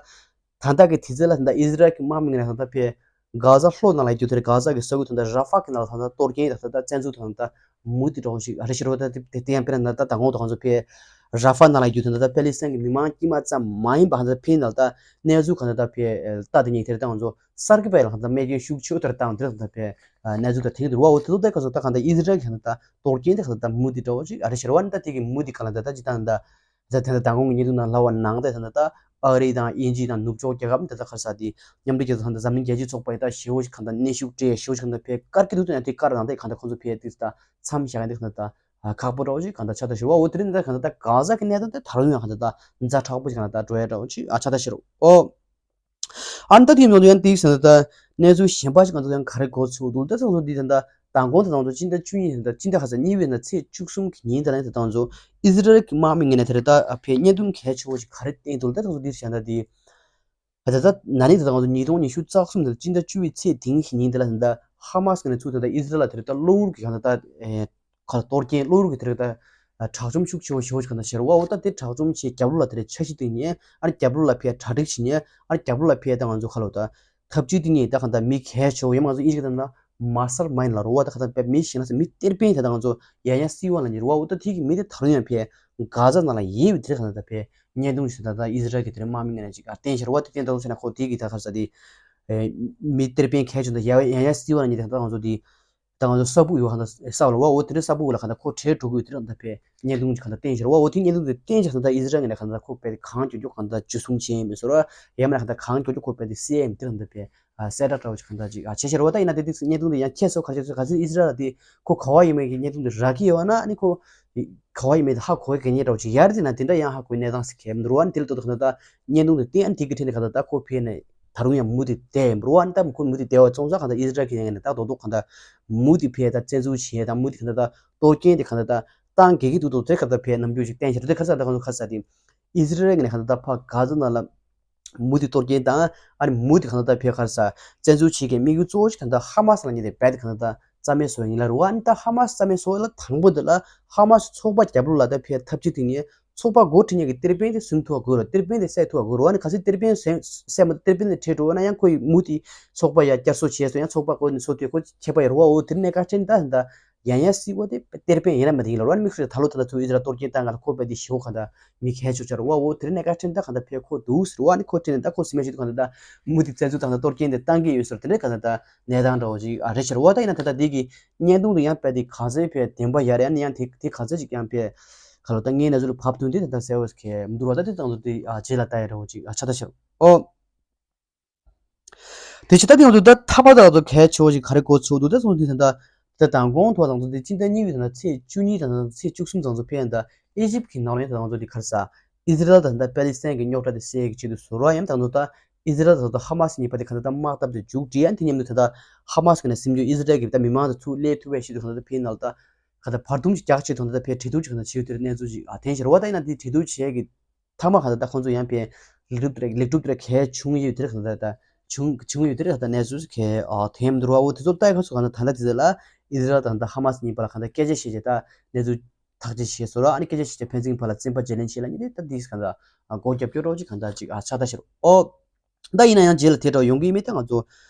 ད་ལྟ་གི་དུས་ཚོད་ལ་ད་ལྟ་ཨི་ཟི་རལ་གྱི་དམག་མི་ངོས་ནས་ད་ལྟ་ཕེབས་གྷ་ཛ་ལྷོ་ནང་ལ་ཡོད་དེར་གྷ་ཛ་གི་ས་ཁུལ་ད་ལྟ་ར་ཧྥ་གི་ནང་ལ་ད་ལྟ་གཏོར་སྐྱོན་ད་ལྟ་བཙན་འཛུལ་ད་ལྟ་མུ་དེ་འགྲོ་ཞིག་ཨ་རེ་ཤི་རོ་ད་དེ་དེ་ཡང་དཔེར་ན་ད་ད་གོང་དུ་ང་ཚོ་ཕེབས་ར་ཧྥ་ནང་ལ་ཡོད་དེ་ད་ལྟ་པེ་ལི་སི་ཐན་གྱི་མི་མང་དཀྱུས་མ་ཙམ་མ་ཡིན་པ་ད་ལྟ་ཕེབས་ནང་ལ་ད་གནས་ཚུལ་གང་ལྟར་ད་ཕེབས་ལྟ་དེ་ཉིད་དེར་ད་ང་ཚོ་གསར་གྱི་པའི་ལ་ད་རྨས་སྐྱོན་ཤུགས་ཆེ་ལྟར་བཏང་དེར་ད་ཕེ་གནས་ཚུལ་དང་དེང་དུ་རུ་བ་འོ་དེ་ཚོ་ད་ག་ཚོད་ད་གང་ལྟར་ཨི་ཟི་རལ་གྱི་ད་གཏོར་སྐྱོན་དེ་ག་ཚོད་ད་མུ་དེ་འདྲ་བོ་ཅིག་ཨ་རེ་ཤི་རོ་བ་ནི་ད་དེ་གི་མུ་དེ་ག་ལ་ད་ད་ཅི་ད་ད་ད་ད་མགོ་གི་ཉེ་དུ་ནང་ལ་བ་ནང་ད་ད་ད་ཨ་རི་དང་དབྱིན་ཇི་དང་ནུབ་ཕྱོགས་རྒྱལ་ཁབ་ད་ད་ག་ས་དེ་མཉམ་འབྲེལ་རྒྱལ་ཚོགས་ད་འཛམ་གླིང་རྒྱལ་སྤྱིའི་ཚོགས་པ་ཡི་ད་ཞེ་བོ་ཞིག་གང་ལྟར་གནོན་ཤུགས་སྤྲད་ཞེ་བོ་ཞིག་གང་ལྟར་ཕེ་དཀར་གི་འདུག་ད་ཡང་དེ་དཀར་ནང་ད་གང་ལྟར་ཁོང་ཚོ་ཕེ་དེ་ད་མཚམས་བཞག་གི་འདུག་ད་ད་ཁག་པོ་འདྲ་བོ་ཅིག་གང་ལྟར་ཆགས་ད་ཞུ་བ་འོ་དེ་རིང་ད་གང་ལྟར་ད་གྷ་ཛ་གི་གནད་དོན་དེ་ད་རུང་ཡང་གང་ལྟར་ད་ཛ་དྲག་པོ་ཞིག་གང་ལྟར་ད་འགྲོ་ཡ་འདྲ་བོ་ཅིག་ཨ་ཆགས་ད་ཞུ་རོགས་ཨོ། ཨ་ནི་ད་དེ་ཡིན་ཡང་དེའི་ཟེར་ན་ད་གནས་ཚུལ་གཞན་པ་ཞིག་ང་ཚོ་ཡང་ག་རེ་གོ་ཚུལ་འདུག་ད་ཚང་ཚོ་འདི་ད་ད་མདང་དགོང་ད་ཚང་ཚོ་སྤྱི་ཟླ་བཅུ་གཉིས་ད་སྤྱི་ཟླ་ཁ་ས་གཉིས་པའི་ནང་ཚེས་བཅུ་གསུམ་གྱི་ཉིན་ད་ལན་ད་ཚང་ཚོ་ཨི་ཟི་རལ་གྱི་དམག་མི་ངོས་ནས་དེ་རེད་ད་ཕེ་བརྙན་ཐུང་གལ་ཆེ་བོ་ཞིག་ག་རེ་བསྟན་འདུག་ད་ཚང་ཚོ་འདི་བྱས་ན་འདི་ད་ད་ན་ནིང་ད་ཚང་ཚོ་ཉིས་སྟོང་ཉི་ཤུ་རྩ་གསུམ་ད་སྤྱི་ཟླ་བཅུ་པའི་ཚེས་དེ་ཉིན་ད་ལན་ད་ཧ་མ་སི་ངོས་ནས་ཚུར་ད་ད་ཨི་ཟི་རལ་ལ་དེ་རེད་ད་གློ་བུར་གྱི་གང་ད་ད་ཁ་གཏོར་སྐྱོན་གློ་བུར་གྱི་དེ་རིང་ད་དྲག་སྦྱོང་ཤུགས་ཆེ་བ་ཞེ་བོ་ཞིག་གང་ལྟར་བྱས་རེད་བ། འོ་ད་དེ་དྲག་སྦྱོང་བྱས་རྒྱབ་ལོགས་ལ་དེ་རིང་འཆར་གཞི་བཏིང་ནས་ཨ་ནི་རྒྱབ་ལོགས་ལ་ཕེ་གྲ་སྒྲིག་བྱས་ནས་ཨ་ནི་རྒྱབ་ལོགས་ལ་ཕེ་ད་ང་ཚོ་ཁ་ལོ་ད་ཐབས་ཇུས་བཏིང་ནས་ད་གང་ལྟར་མི་གལ་ཆེ་བོ་ཡང་ང་ཚོ་ཨིན་ཇི་གི་ད་ན་མ་སལ་མའིན་ལ་རོ་བ་ད་གང་ལྟར་ཕེ་མི་ཞིག་ན་ས་མི་གཏེར་སྤེན་ད་ད་ང་ཚོ་ཡང་ཡང་སྲིད་དབང་ལ་ཉེ་རེད་བ། འོ་ད་དེ་གི་མི་དེ་ད་རུང་ཡང་ཕེ་གྷ་ཛ་ནང་ལ་ཡོད་པའི་དེ་རིང་གང་ལྟར་ཕེ་བརྙན་ཐུང་ཞིག་ད་ད་ཨི་ཟི་རལ་གི་དེ་རིང་དམག་མི་ངོས་ནས་ཅིག་ཨ་བསྟན་ཤར་བ་དེ་བསྟན་ད་ལོ་ཟེར་ན་ཁོ་དེ་གི་ད་ག་རེ་ཟེར་དེ་མི་གཏེར་སྤེན་གལ་ཆེ་ད་ཡང་ཡང་ཡང་སྲིད་དབང་ལ་ཉེ་དེ་ད་ང་ཚོ་དེ། ད་ང་ཚོ་ས་སྦུག་ཡོད་གང་ལྟར་ས་བ་ལ་བ་འོ་དེ་འདྲའི་ས་སྦུག་ལ་གང་ལྟར་ཁོ་བྲོས་འགྲོ་གི་ཡོད་དེ་རང་ད་ཕེ་བརྙན་ཐུང་གི་གང་ལྟར་བསྟན་ཤར་བ་འོ་དེ་བརྙན་ཐུང་དེ་བསྟན་ཤར་ད་ཨི་ཟི་རལ་ངོས་ནས་གང་ལྟར་ཁོ་ཕེ་གང་མགྱོགས་མགྱོགས་གང་ལྟར་འཇུ་བཟུང་བྱས་ཡིན་མིན་ཟེར་བ་ཡང་མིན་ན་གང་ལྟར་གང་མགྱོགས་མགྱོགས་ཁོ་ཕེ་དེ་བསད་ཡིན་དེ་རང་ད་ཕེ་གསལ་བསྒྲགས་འདྲ་བོ་ཅིག་གང་ལྟར་ཅིག་བྱས་ཤར་བ། ད་ཡིན་ན་དེ་དེ་བརྙན་ཐུང་དེ་ཡང་ཁྱད་སོ་ག་ཅིག་ག་ཚོད་ཨི་ཟི་རལ་དེ་ཁོ་ག་བ་ཡིན་མིན་གྱི་བརྙན་ཐུང་དེ་རག་གི་ཡོད་ན་ཨ་ནི་ཁོ་ག་བ་ཡིན་མིན་དེ་ཧ་གོ་གི་ཉེ་འདྲ་བོ་ཅིག་ཡར་དེ་ན་དེ་འདྲ་ཡང་ཧ་གོ་གནས་སྟངས་ཤིག་གས་མི་འདུག་བ། ཨ་ནི་དེ་ལ་ལྟོས་ད་གང་ལྟར་ད་བརྙན་ཐུང་དེ་བསྟན་ཨ་ནི་དེ་གི་ཁྲིད་ནས་གང་ལྟར་ད་ཁོ་ཕེ་ནས་ད་རུང་ཡང་མུ་མཐུད་བསྡད་ཡིན་པ་རེད་བ། ཨ་ནི་ད་ཁོ་མུ་མཐུད་བསྡད་པ་སོང་ཙང་གང་ལྟར་ཨི་ཟི་རལ་གྱི་ངོས་ནས་ད་རྡོག་རྡོག་གང་ལྟར་མུ་མཐུད་ཕེ་ད་བཙན་འཛུལ་བྱས་དང་མུ་མཐུད་གང་ལྟར་ད་གཏོར་སྐྱོན་དེ་གང་ལྟར་ད་བཏང་གི་གི་འདུག་འདུག་དེ་གང་ལྟར་ཕེ་ནམ་རྒྱུན་ཞིག་བསྟན་ཤར་དེ་ག་རེ་ཟེར་ད་གང་ལྟར་ག་རེ་ཟེར་དེ་ཨི་ཟི་རལ་ངོས་ནས་གང་ལྟར་ད་ཕར་གྷ་ཛ་ནང་ལ་མུ་མཐུད་གཏོར་སྐྱོན་དང་ཨ་ནི་མུ་མཐུད་གང་ལྟར་ད་ཕེ་ག་རེ་ཟེར་བཙན་འཛུལ་བྱེད་མཁན་དམིགས་ཡུལ་གཙོ་བོ་ཞིག་གང་ལྟར་ཧ་མ་སི་ལ་ཉེ་དེ་རྦད་དེ་གང་ལྟར་ད་རྩ་མེད་བཟོ་ཡིན་ལ་རེད་བ། ཨ་ནི་ད་ཧ་མ་སི་རྩ་མེད་བཟོ་ལ་དང་པོ་དེ་ལ་ཧ་མ་སི་ཚོགས་པ་རྒྱབ་ལོགས་ལ་ད་ཕེ་ཐབས་ཇུས་དེ་ངས་ཚོགས་པ་འགོ་ཁྲིད་མཁན་གྱི་གཏེར་སྤེན་དེ་ཟིན་ཐུབ་པ་དགོས་རེད། གཏེར་སྤེན་དེ་བསད་ཐུབ་པ་དགོས་རེད་བ། ཨ་ནི་གལ་སྲིད་གཏེར་སྤེན་བསད་བསད་མ་ཐུབ་གཏེར་སྤེན་དེ་བྲོས་འགྲོ་བ་ན་ཡང་ཁོ་ཡི་མུ་མཐུད་ཚོགས་པ་ཡ་བསྐྱར་གསོ་བྱས་སོང་ཡང་ཚོགས་པ་ཁོ་ནས་བཟོ་དུས་ཁོ་ཁྱད་པར་ཡོད་རེད་བ། འོ་དེ་ནས་ག་ཅན་ད་ད་ཡང་ཡང་སྲིད་པ་དེ་གཏེར་སྤེན་ཡིན་ན་མ་དེ་ཡིན་ལ་རེད་བ། ཨ་ནི་དམིགས་བསལ་ད་ལོ་ད་ལྟ་ཚུར་ཨི་ཟི་རལ་གཏོར་སྐྱོན་བཏང་ག་ལ་ཁོ་རྦད་དེ་ཞེ་པོ་གང་ལྟར་མི་གལ་ཆེ་ཆགས་རེད་བ། འོ་དེ་ནས་ག་ཅན་ད་གང་ལྟར་ཕེ་ཁོ་འདུག་ཟེར་བ། ཨ་ནི་ཁོ་ཁྲིད་ནས་ད་ཁོ་སྲིད་མ་ཤེས་དུས་གང་ལྟར་ད་མུ་མཐུད་བཙན་འཛུལ་བཏང་ད་གཏོར་སྐྱོན་དེ་བཏང་གི་ཡོད་ཟེར་དེ་ནས་གང་ལྟར་ད་གནས་སྟངས་འདྲ་བོ་ཅིག་ཨ་རེད་ཤར་བ། ད་ཡིན་ན་ད་ལྟ་འདི་གི་བརྙན་ཐུང་དུ་ཡང་དཔེ་དེ་ག་ཚོད་དཔེ་བདེན་པ་ཡར་ཡང་ནི་ཡང་དེ་དེ་ག་ཚོད་ཅིག་ཡང་དཔེ་ག་ལོ་ད་ངའི་གནས་ཚུལ་ལ་བབ་དུས་འདི་ད་ལྟ་གསལ་བོ་ཞིག་མི་འདུག་ར། ད་དེ་ཙང་དུ་དེ་ཨ་རྗེས་ལ་ལྟ་ཡ་འདྲ་བོ་ཅིག་ཨ་ཆ་ད་ཤར་ཨོ། དེ་ཕྱི་ད་དེ་ཡང་དུ་ད་ཐ་པ་ད་ལ་དུ་གལ་ཆེ་བོ་ཞིག་ག་རེ་གོ་ཚུགས་འདུག་ད་སོང་དུས་ད་ད་མདང་དགོང་ཐོག་དང་དུ་དེ་སྤྱི་ཟླ་གཉིས་པའི་ད་ལྟ་ཚེས་བཅུ་གཉིས་དང་ད་ཚེས་བཅུ་གསུམ་ཙམ་དུ་ཕེབས་ཡང་ད་ཨི་ཇིབ་ཀྱི་ནང་ལ་ཡང་ད་ང་ཚོ་དེ་ག་རེ་ཟ། ཨི་ཟི་རལ་དང་ད་པེ་ལི་སི་ཐན་གྱི་རྙོག་དྲ་དེ་སེལ་གྱི་ཆེད་དུ་ཟུར་བ་ཡང་ད་ང་ཚོ་ད་ཨི་ཟི་རལ་དང་ད་ཧ་མ་སི་གཉིས་པ་དེ་ག་ད་ད་དམག་འཐབ་དེ་མཇུག་སྒྲིལ་ཡང་དེ་མཉམ་དུ་ད་ད་ཧ་མ་སི་གི་ནས་སེམས་ཤུགས་ཨི་ཟི་རལ་གྱི་ད་མི་མང་དུ་ཚུར་སླེབས་ཐུབ་པའི་ཆེད་དུ་ག་ད་ད་ཕེབས་ནང་ལ་ད་ག་ད་བར་འདུམ་ཅིག་རྒྱག་ཆེད་དུ་ད་ད་ཕེབས་གྲོས་བསྡུར་ཅིག་ག་ད་བྱེད་ཡོད་དེར་གནས་ཚུལ་ཅིག་ཨ་ཐེན་ཤར་བ། ད་ཡིན་ན་དེ་གྲོས་བསྡུར་བྱེད་ཀྱི། མཐའ་མ་གང་ལྟར་ད་ཁོང་ཚོ་ཡང་ཕན་ལེགས་གྲུབ་དེ་རེད། ལེགས་གྲུབ་དེ་རེད། གལ་བྱུང་ཡོད་དེ་རེད། གང་ལྟར་ད་བྱུང་བྱུང་ཡོད་དེ་རེད། གང་ལྟར་གནས་ཚུལ་གལ་ཨ་ཐོན་མི་འདུག་ར། འོ་དེ་ཚོ་ལྟ་ཡ་ཁ་ཚོ་གང་ལྟར་ད་ལྟ་དེ་ཚོ་ལ་ཨི་ཟི་རལ་དང་ད་ཧ་མ་སི་གཉིས་བར་ལ་གང་ལྟར་སྐད་ཆ་བཤད་བྱས་ད་གནས་ཚུལ་ཐག་གཅོད་བྱས་སོང་ར། ཨ་ནི་སྐད་ཆ་བཤད་བྱས་ཕན་ཚུན་བར་ལ་བཙན་པ་བརྗེ་ལེན་བྱས་ལ་ནི་ད་དེ་གང་ལྟར་ཨ་སྒོ་རྒྱབ་སྐྱོར་རོགས་ཅིག་གང་ལྟར་ཅིག་ཨ་ཆགས་ད་ཤེར། ཨོ་ད་ཡིན་ན་ཡང་རྗེས་ལ་དེ་འདྲ་ཡོང་གི་ཡིན་མིན་ད་ང་ཚོ་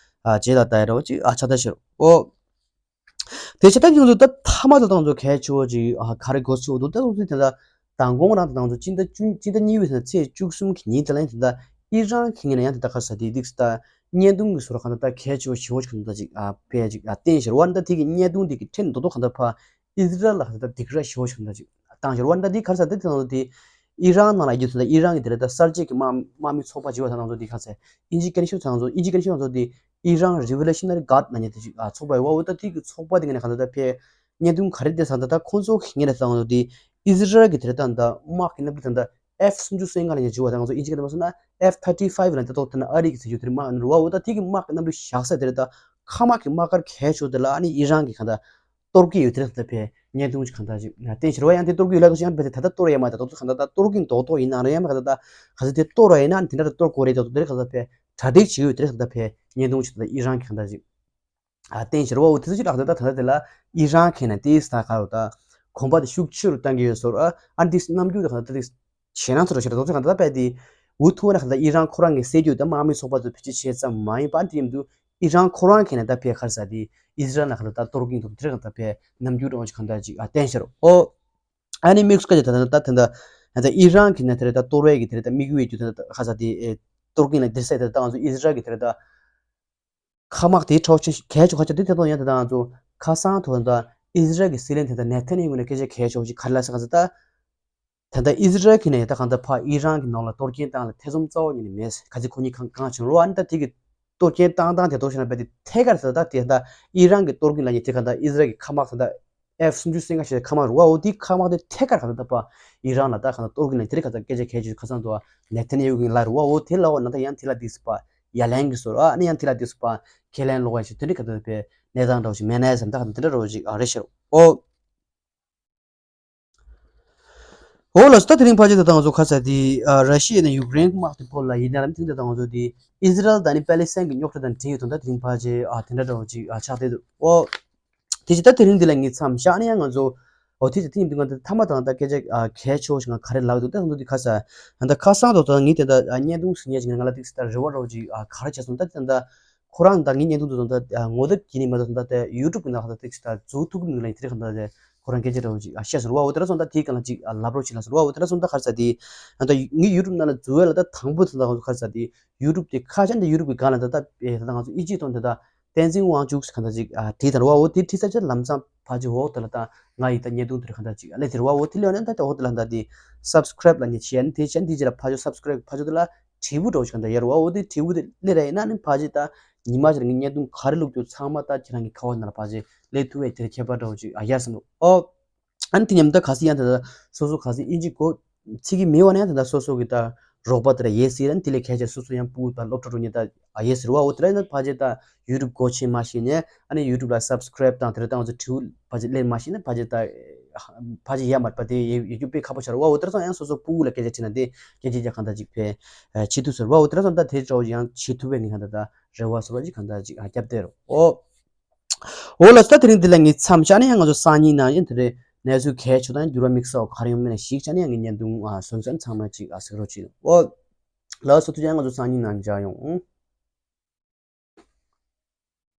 ཨ་རྗེས་ལ་ལྟ་ཡ་རོགས་ཅིག་ཨ་ཆགས་ད་ཤེར། ཨོ། དེ་བྱས་ད་ཁྱེད་ཚོ་ད་མཐའ་མ་ད་ང་ཚོ་གལ་ཆེ་བོ་ཅིག་ཨ་ག་རེ་གོ་ཆོག་འདུག་ད་ང་ཚོ་དེ་ད་མདང་དགོང་རང་ད་ང་ཚོ་སྤྱི་ཟླ་བཅུ་སྤྱི་ཟླ་གཉིས་པའི་ཚེས་བཅུ་གསུམ་གྱི་ཉིན་དེ་ལ་ཡང་དེ་ད་ཨི་རན་གྱི་ངོས་ནས་ཡང་དེ་ད་ག་ས་དེ་དིག་ས་ད་བརྙན་ཐུང་གི་བཟོ་འདྲ་གང་ལྟར་ད་གལ་ཆེ་བོ་ཞེ་བོ་ཅིག་གང་ལྟར་ཅིག་ཨ་ཕེ་ཅིག་ཨ་བསྟན་ཤར་བ་ནི་ད་དེ་གི་བརྙན་ཐུང་དེ་གི་ཁྲེན་རྡོག་རྡོག་གང་ལྟར་ཕ་ཨི་ཟི་རལ་ལ་གང་ལྟར་སྡིགས་ར་ཞེ་བོ་ཅིག་གང་ལྟར་ཅིག་བཏང་ཤར་བ་ནི་ད་དེ་ག་རེ་ཟེར་ད་དེ་ད་ང་ཚོ་དེ་ཨི་རན་ནང་ལ་ཡོད་ཚོད་ད་ཨི་རན་གྱི་དེ་ལ་ད་གསར་བརྗེ་གི་དམག་དམག་མི་ཚོགས་པ་ཅིག་ཡོད་ད་ང་ཚོ་དེ་ག་ཚད་ཨིན་ཇི་སྐད་ནས་ཤོད་ཚོད་ང་ཚོ་ཨིན་ཇི་སྐད་ནས་ཤོད་ང་ཚོ་དེ་ཨི་རན་རི་བོ་ལུ་ཤི་ན་རི་གྷར་ཌ་ལབ་མཁན་དེ་ཅིག་ཨ་ཚོགས་པ་ཡོད་བ། འོ་ད་དེ་གི་ཚོགས་པ་དེ་ངོས་ནས་གང་ལྟར་ད་ཕེ་བརྙན་ཐུང་ག་རེ་བསྟན་སོང་ད་ད་ཁོང་ཚོ་གི་ངོས་ནས་ད་ང་ཚོ་དེ་ཨི་ཟི་རལ་གྱི་དེ་ལ་ད་ད་དམག་གི་གནམ་གྲུ་ད་ད་ཨེཕ་སུམ་ཅུ་སོ་ལྔ་ལབ་མཁན་ཅིག་ཡོད་བ། ད་ང་ཚོ་ཨིན་ཇི་སྐད་ནས་མ་སོང་ན་ཨེཕ་ཐར་ཊི་ཕའིབ་ལབ་མཁན་དེ་ད་ད་ཨ་རི་གི་ཟེར་རྒྱུ་དེ་རེད་མ་རེད་བ། འོ་ད་དེ་གི་དམག་གི་གནམ་གྲུ་བཞག་ས་དེ་ལ་ད་མཁའ་དམག་གི་དམག་སྒར་གལ་ཆེ་བོ་དེ་ལ་ཨ་ནི་ཨི་རན་གྱི་གང་ལྟར་གཏོར་གྱི་ཡོད་དེ་རེད། གང་ལྟར་ཕེ་བརྙན་ཐུང་ཅིག་གང་ལྟར་ཅིག་བསྟན་ཤར་བ་ཡང་དེ་གཏོར་གྱི་ཡོད་ལ་ཁོ་ཅིག་ཡང་ཕེ་དེ་ད་ལྟ་གཏོར་ཡ་མ་རེད། ད་དུང་གང་ལྟར་ད་གཏོར་གྱི་མདོག་མདོག་ཡིན་ན་རེད་ཡ་མ་གང་ལྟར་ད་གང་ལྟར་དེ་གཏོར་བ་ཡིན་ན་དེ་འདྲ་གཏོར་དགོས་རེད། ད་དེ་རེད་གང་ལྟར་ཕེ་གྲ་སྒྲིག་བྱེད་ཀྱི་ཡོད་དེ་རེད། གང་ལྟར་ཕེ་བརྙན་ཐུང་ཅིག་གང་ལྟར་ཨི་རན་གྱི་གང་ལྟར་ཅིག་བསྟན་ཤར་བ། འོ་དེ་ཚོ་ཅིག་ལ་གང་ལྟར་ད་ད་ལྟ་དེ་ལ་ཨི་རན་གྱི་ནས་དེ་ས་ག་རུ་ད་གོམ་པ་དེ་ཤུགས་ཆེ་རུ་བཏང་གི་ཡོད་སོ་ར། ཨ་འདི་རྣམ་འགྱུར་དེ་གང་ལྟར་དེ་ཞེད་སྣང་ཚོར་བ་ཞེ་དྲག་འདུག་ད་གང་ལྟར་ད་ཕེ་དེ་འུ་ཐུག་ན་གང་ལྟར་ཨི་རན་ཁོ་རང་གི་སྲིད་ཇུས་དང་དམག་མི་ཚོགས་པ་ཚོ་བེད་སྤྱོད་བྱས་ཙམ་མ་ཡིན་པ་དེ་ཡིན་དུས་ཨི་རན་ཁོ་རང་གི་ནས་ད་ཕེ་ག་རེ་ཟེར་དེ་ཨི་ཟི་རལ་ལ་གང་ལྟར་ད་གཏོར་གྱིན་འདུག་དེ་རེད། གང་ལྟར་ཕེ་རྣམ་འགྱུར་འདྲ་བོ་ཅིག་གང་ལྟར་ཅིག་ཨ་བསྟན་ཤར། ཨོ་ཨ་ནི་དམིགས་སུ་བཀར་ཏེ་ད་ད་ད་ད་ད་ཨི་རན་གྱི་ནས་དེ་རེད་ད་གཏོར་བའི་གི་དེ་རེད་ད་དམིགས་ཡུལ་གྱི་དེ་རེད་ད་ག་རེ་ཟེར་དེ་ཨེ་གཏོར་གྱིན་ལ་དེ་ཟེར་དེ་ད་ང་ཚོ་ཨི་ཟི་རལ་གྱི་དེ་རེད་ད། མཁའ་དམག་དེའི་ཁྲོད་ཆེ་གལ་ཆེ་ཁ་ཆེ་དེ་དེ་དང་ཡང་དེ་དང་ང་ཚོ་ཁ་སང་ཐོག་ད་ཨི་ཟི་རལ་གྱི་སྲིད་བློན་དེ་དང་ནེ་ཐན་ཡ་ཧུ་ནས་སྐད་ཆ་གལ་ཆེ་བ་ཞིག་ག་རེ་ལབ་ཟེར་ག་ཟེར་ད། ད་ལྟ་ཨི་ཟི་རལ་གྱི་ནས་ད་གང་ལྟར་ཕ་ཨི་རན་གྱི་ནང་ལ་གཏོར་སྐྱོན་བཏང་ལ་ཐེ་ཚོམ་རྩ་བ་ཉིད་ནས་མེད། ག་ཚོད་ཁོ་གཉིས་གང་གང་བྱུང་རོ། ཨ་ནི་ད་དེ་གི་གཏོར་སྐྱོན་བཏང་སྟངས་དེ་གཏོར་ཤེས་ན་བས་དེ་ཐད་ཀར་ད་ད་དེ་ད་ཨི་རན་གྱི་གཏོར་སྐྱོན་ལ་ཉེ་དེ་གང་ལྟར་ཨི་ཟི་རལ་གྱི་མཁའ་དམག་ད་ད་ཨེཕ་སུམ་ཅུ་སོ་ལྔ་ཞེས་མཁའ་དམག་རུ་བ་འོ་དེ་མཁའ་དམག་དེ་ཐད་ཀར་གང་ལྟར་ད་ཕ་ཨི་རན་ལ་ད་གང་ལྟར་གཏོར་སྐྱོན་ལ་དེ་རིགས་གང་ལྟར་སྐད་ཆ་གལ་ཆེ་ཁ་སང་དུ་ནེ་ཐན་ཡ་ཧུ་གི་ལ་རུ་བ་འོ་དེ་ལ་འོ་ན་ད་ཡང་དེ་ལ་དེ་སུ་ཕ་ཡ་ལན་གི་སོ་ར། ཨ་ནི་ཡང་དེ་ལ་དེ་སུ་ཕ་ཁས་ལེན་ལོག་ཡ་ཞིག་དེ་འདྲ་ག་དེ་པའི་གནས་སྟངས་འདྲ་བོ་ཞིག་མེད་ན་བསམ་ད་ག་དེ་འདྲ་འདྲ་བོ་ཞིག་ཨ་རེད་ཤག་ཨོ། ཨོ་ལགས་སོ། ད་དེ་རིང་ཕལ་ཆེར་ད་ང་ཚོ་ཁ་ས་དེ་ཨ་ར་ཤི་ཡ་དང་ཡུཀ་རེན་དམག་དེ་བོད་ལ་ཡིན་ན་ལ་དེ་འདྲ་ད་ང་ཚོ་དེ་ཨི་ཟི་རལ་དང་ནི་པེ་ལི་སི་ཐན་གྱི་རྙོག་དྲ་དང་འབྲེལ་ཡོད་དང་ད་དེ་རིང་ཕལ་ཆེར་ཨ་དེ་འདྲ་འདྲ་བོ་ཞིག་ཨ་ཆགས་བསྡད་འདུག་ཨོ། དེ་བཞིན་ད་དེ་རིང་འདི་ལ་ངས་མཚམས་བཞག་ནས་ཡང་ང་ཚོ་ཨོ་དེ་དེ་ཡིན་དུས་ང་ཚོ་ཐ་མ་དང་ད་སྐད་ཆ་ཨ་གལ་ཆེ་བ་ཞིག་ང་ག་རེ་ལབ་འདུག་ད་ང་ཚོ་དེ་ཁ་ས་ད་ད་ཁ་སང་ད་ད་ངས་དེ་ད་ཨ་བརྙན་ཐུང་ཟིན་ཡ་ཞིག་ང་ལ་ཏིག་ཙམ་ད་རེ་བ་རོ་ཅིག་ཨ་ག་རེ་བྱས་སོང་ད་དེ་ད་ཁོ་རང་ད་ངས་བརྙན་ཐུང་དུ་ད་ངོ་དེབ་ཀྱི་ནི་མ་ད་ད་ཡུ་ཊུབ་གི་ནང་ད་ཏིག་ཙམ་ད་འཛུལ་ཐུབ་ཀྱི་མི་འདུག་ལ་དེ་རེད་ག་ད་ཁོ་རང་སྐད་ཆ་རོ་ཅིག་ཨ་བཤད་སོང་རེད་བ། འོ་དེ་ར་སོང་ད་དེ་ག་ལ་ཅིག་ཨ་ལབ་རོ་ཅིག་ལ་སོང་རེད་བ། འོ་དེ་ར་སོང་ད་ཁ་ས་དེ་ད་ངས་ཡུ་ཊུབ་ནང་ལ་འཛུལ་བ་ལ་ད་དང་པོ་ད་ད་ཁ་ས་དེ་ཡུ་ཊུབ་དེ་ཁ་ཆེན་དེ་ཡུ་ཊུབ་གི་སྒང་ལ་ད་ད་ད་ང་ཚོ་ཨི་ཇི་ཏོན་དེ་ད། བསྟན་འཛིན་དབང་ཕྱུག་གང་ལྟར་ཅིག་ཨ་བྲིས་དང་རུ་བ་འོ་དེ་བྲིས་ས་ཆ་ལམ་སང་ཕ་ཇི་འོག་དེ་ལ་ད་ང་ཡི་ད་བརྙན་ཐུང་དེ་རུ་གང་ལྟར་ཅིག་ཨ་ལས་དེ་རུ་བ་འོ་དེ་ལས་ནས་ད་འོག་དེ་ལ་ད་དེ་སབ་སི་ཀ་རེབ་ལ་ཉེ་ཆེ་ཨ་ནི་དེ་ཆེ་ཨ་ནི་དེ་ཅི་ལ་ཕ་ཇོ་སབ་སི་ཀ་རེབ་ཕ་ཇོ་དེ་ལ་དྲིལ་བུ་འདྲ་བོ་ཞིག་གང་ལྟར་ཡར་བ་འོ་དེ་དྲིལ་བུ་དེ་སླེབས་ར་ཡིན་ན་ནི་ཕ་ཇི་ད་ཉི་མ་ཅིག་ངའི་བརྙན་ཐུང་ག་རེ་བླུགས་རྒྱུ་ཚང་མ་ད་ཁྱེད་རང་གི་ཁ་བ་ན་ལ་ཕ་ཇི་སླེབས་ཐུབ་བས་དེ་ཁྱད་པར་འདྲ་བོ་ཞིག་ཨ་ཡར་སོང་འདུག་ཨོ། ཨ་ནི་དེ་མཉམ་དུ་ག་ཟེ་ཡང་དེ་ད་སོ་སོ་ག་ཟེ་ཨིན་ཇི་གོ་ཚིག་གི་མི་བ་ནས་དེ་ད་སོ་སོ་གི་ད་རོགས་པ་དེ་ལ་ཡེ་སི་ར་དེ་ལས་ཁྱད་ཆེ་སོ་སོ་ཡང་སྤུ་གུ་ད་སློབ་གྲྭ་རུ་ཉེ་ད་ཡེ་སི་རུ་བ་འོ་དེ་ལ་ཡིན་ན་ཕ་ཇེ་ད་ཡུ་ཊུབ་སྒོ་ཕྱེ་མ་ཤེས་ནས་ཨ་ནི་ཡུ་ཊུབ་ལ་སབ་སི་ཀ་རེབ་དང་དེ་ལ་ད་ང་ཚོ་དྲིལ་བུ་ཕ་ཇེ་ལེན་མ་ཤེས་ན་ཕ་ཇེ་ད་ཕ་ཇེ་ཡ་མར་པ་དེ་ཡེ་ཡེ་རྒྱུ་དཔེ་ཁག་པོ་ཆགས་རུ་བ་འོ་དེ་ལ་ཚང་ཡང་སོ་སོ་སྤུ་གུ་ལ་སྐད་ཆ་དྲིས་ན་དེ་སྐད་ཆ་རྒྱག་གང་ད་ཅིག་ཕེ་བྱེད་ཐུབ་ཟེར་བ་འོ་དེ་ལ་ཚང་ད་དེ་འདྲ་བོ་ཡང་བྱེད་ཐུབ་པའི་ནི་གང་ད་ད་རེ་བ་སོ་བ་ཅིག་གང་ད་ཅིག་རྒྱབ་བསྡད་རོ་ཨོ། འོ་ལགས་སོ། ད་དེ་རིང་འདི་ལ་ངས་མཚམས་བཞག་ནས་ཡང་ང་ཚོ་སང་ཉིན་ནང་ཡིན་དེ་རེད། གནས་ཚུལ་གལ་ཆེ་དང་འགྱུར་བ་དམིགས་བསལ་ག་རེ་ཡོང་མིན་ལ་གཞིགས་བྱས་ནས་ཡང་ངས་བརྙན་ཐུང་ཨ་བཟོ་མཁན་ཚང་མ་ཅིག་ཨ་གཟིགས་རོགས་བྱེད། འོ་ལགས་སོ། ཐུགས་རྗེ་ཆེ། ང་ཚོ་སང་ཉིན་ནང་མཇལ་ཡོང་།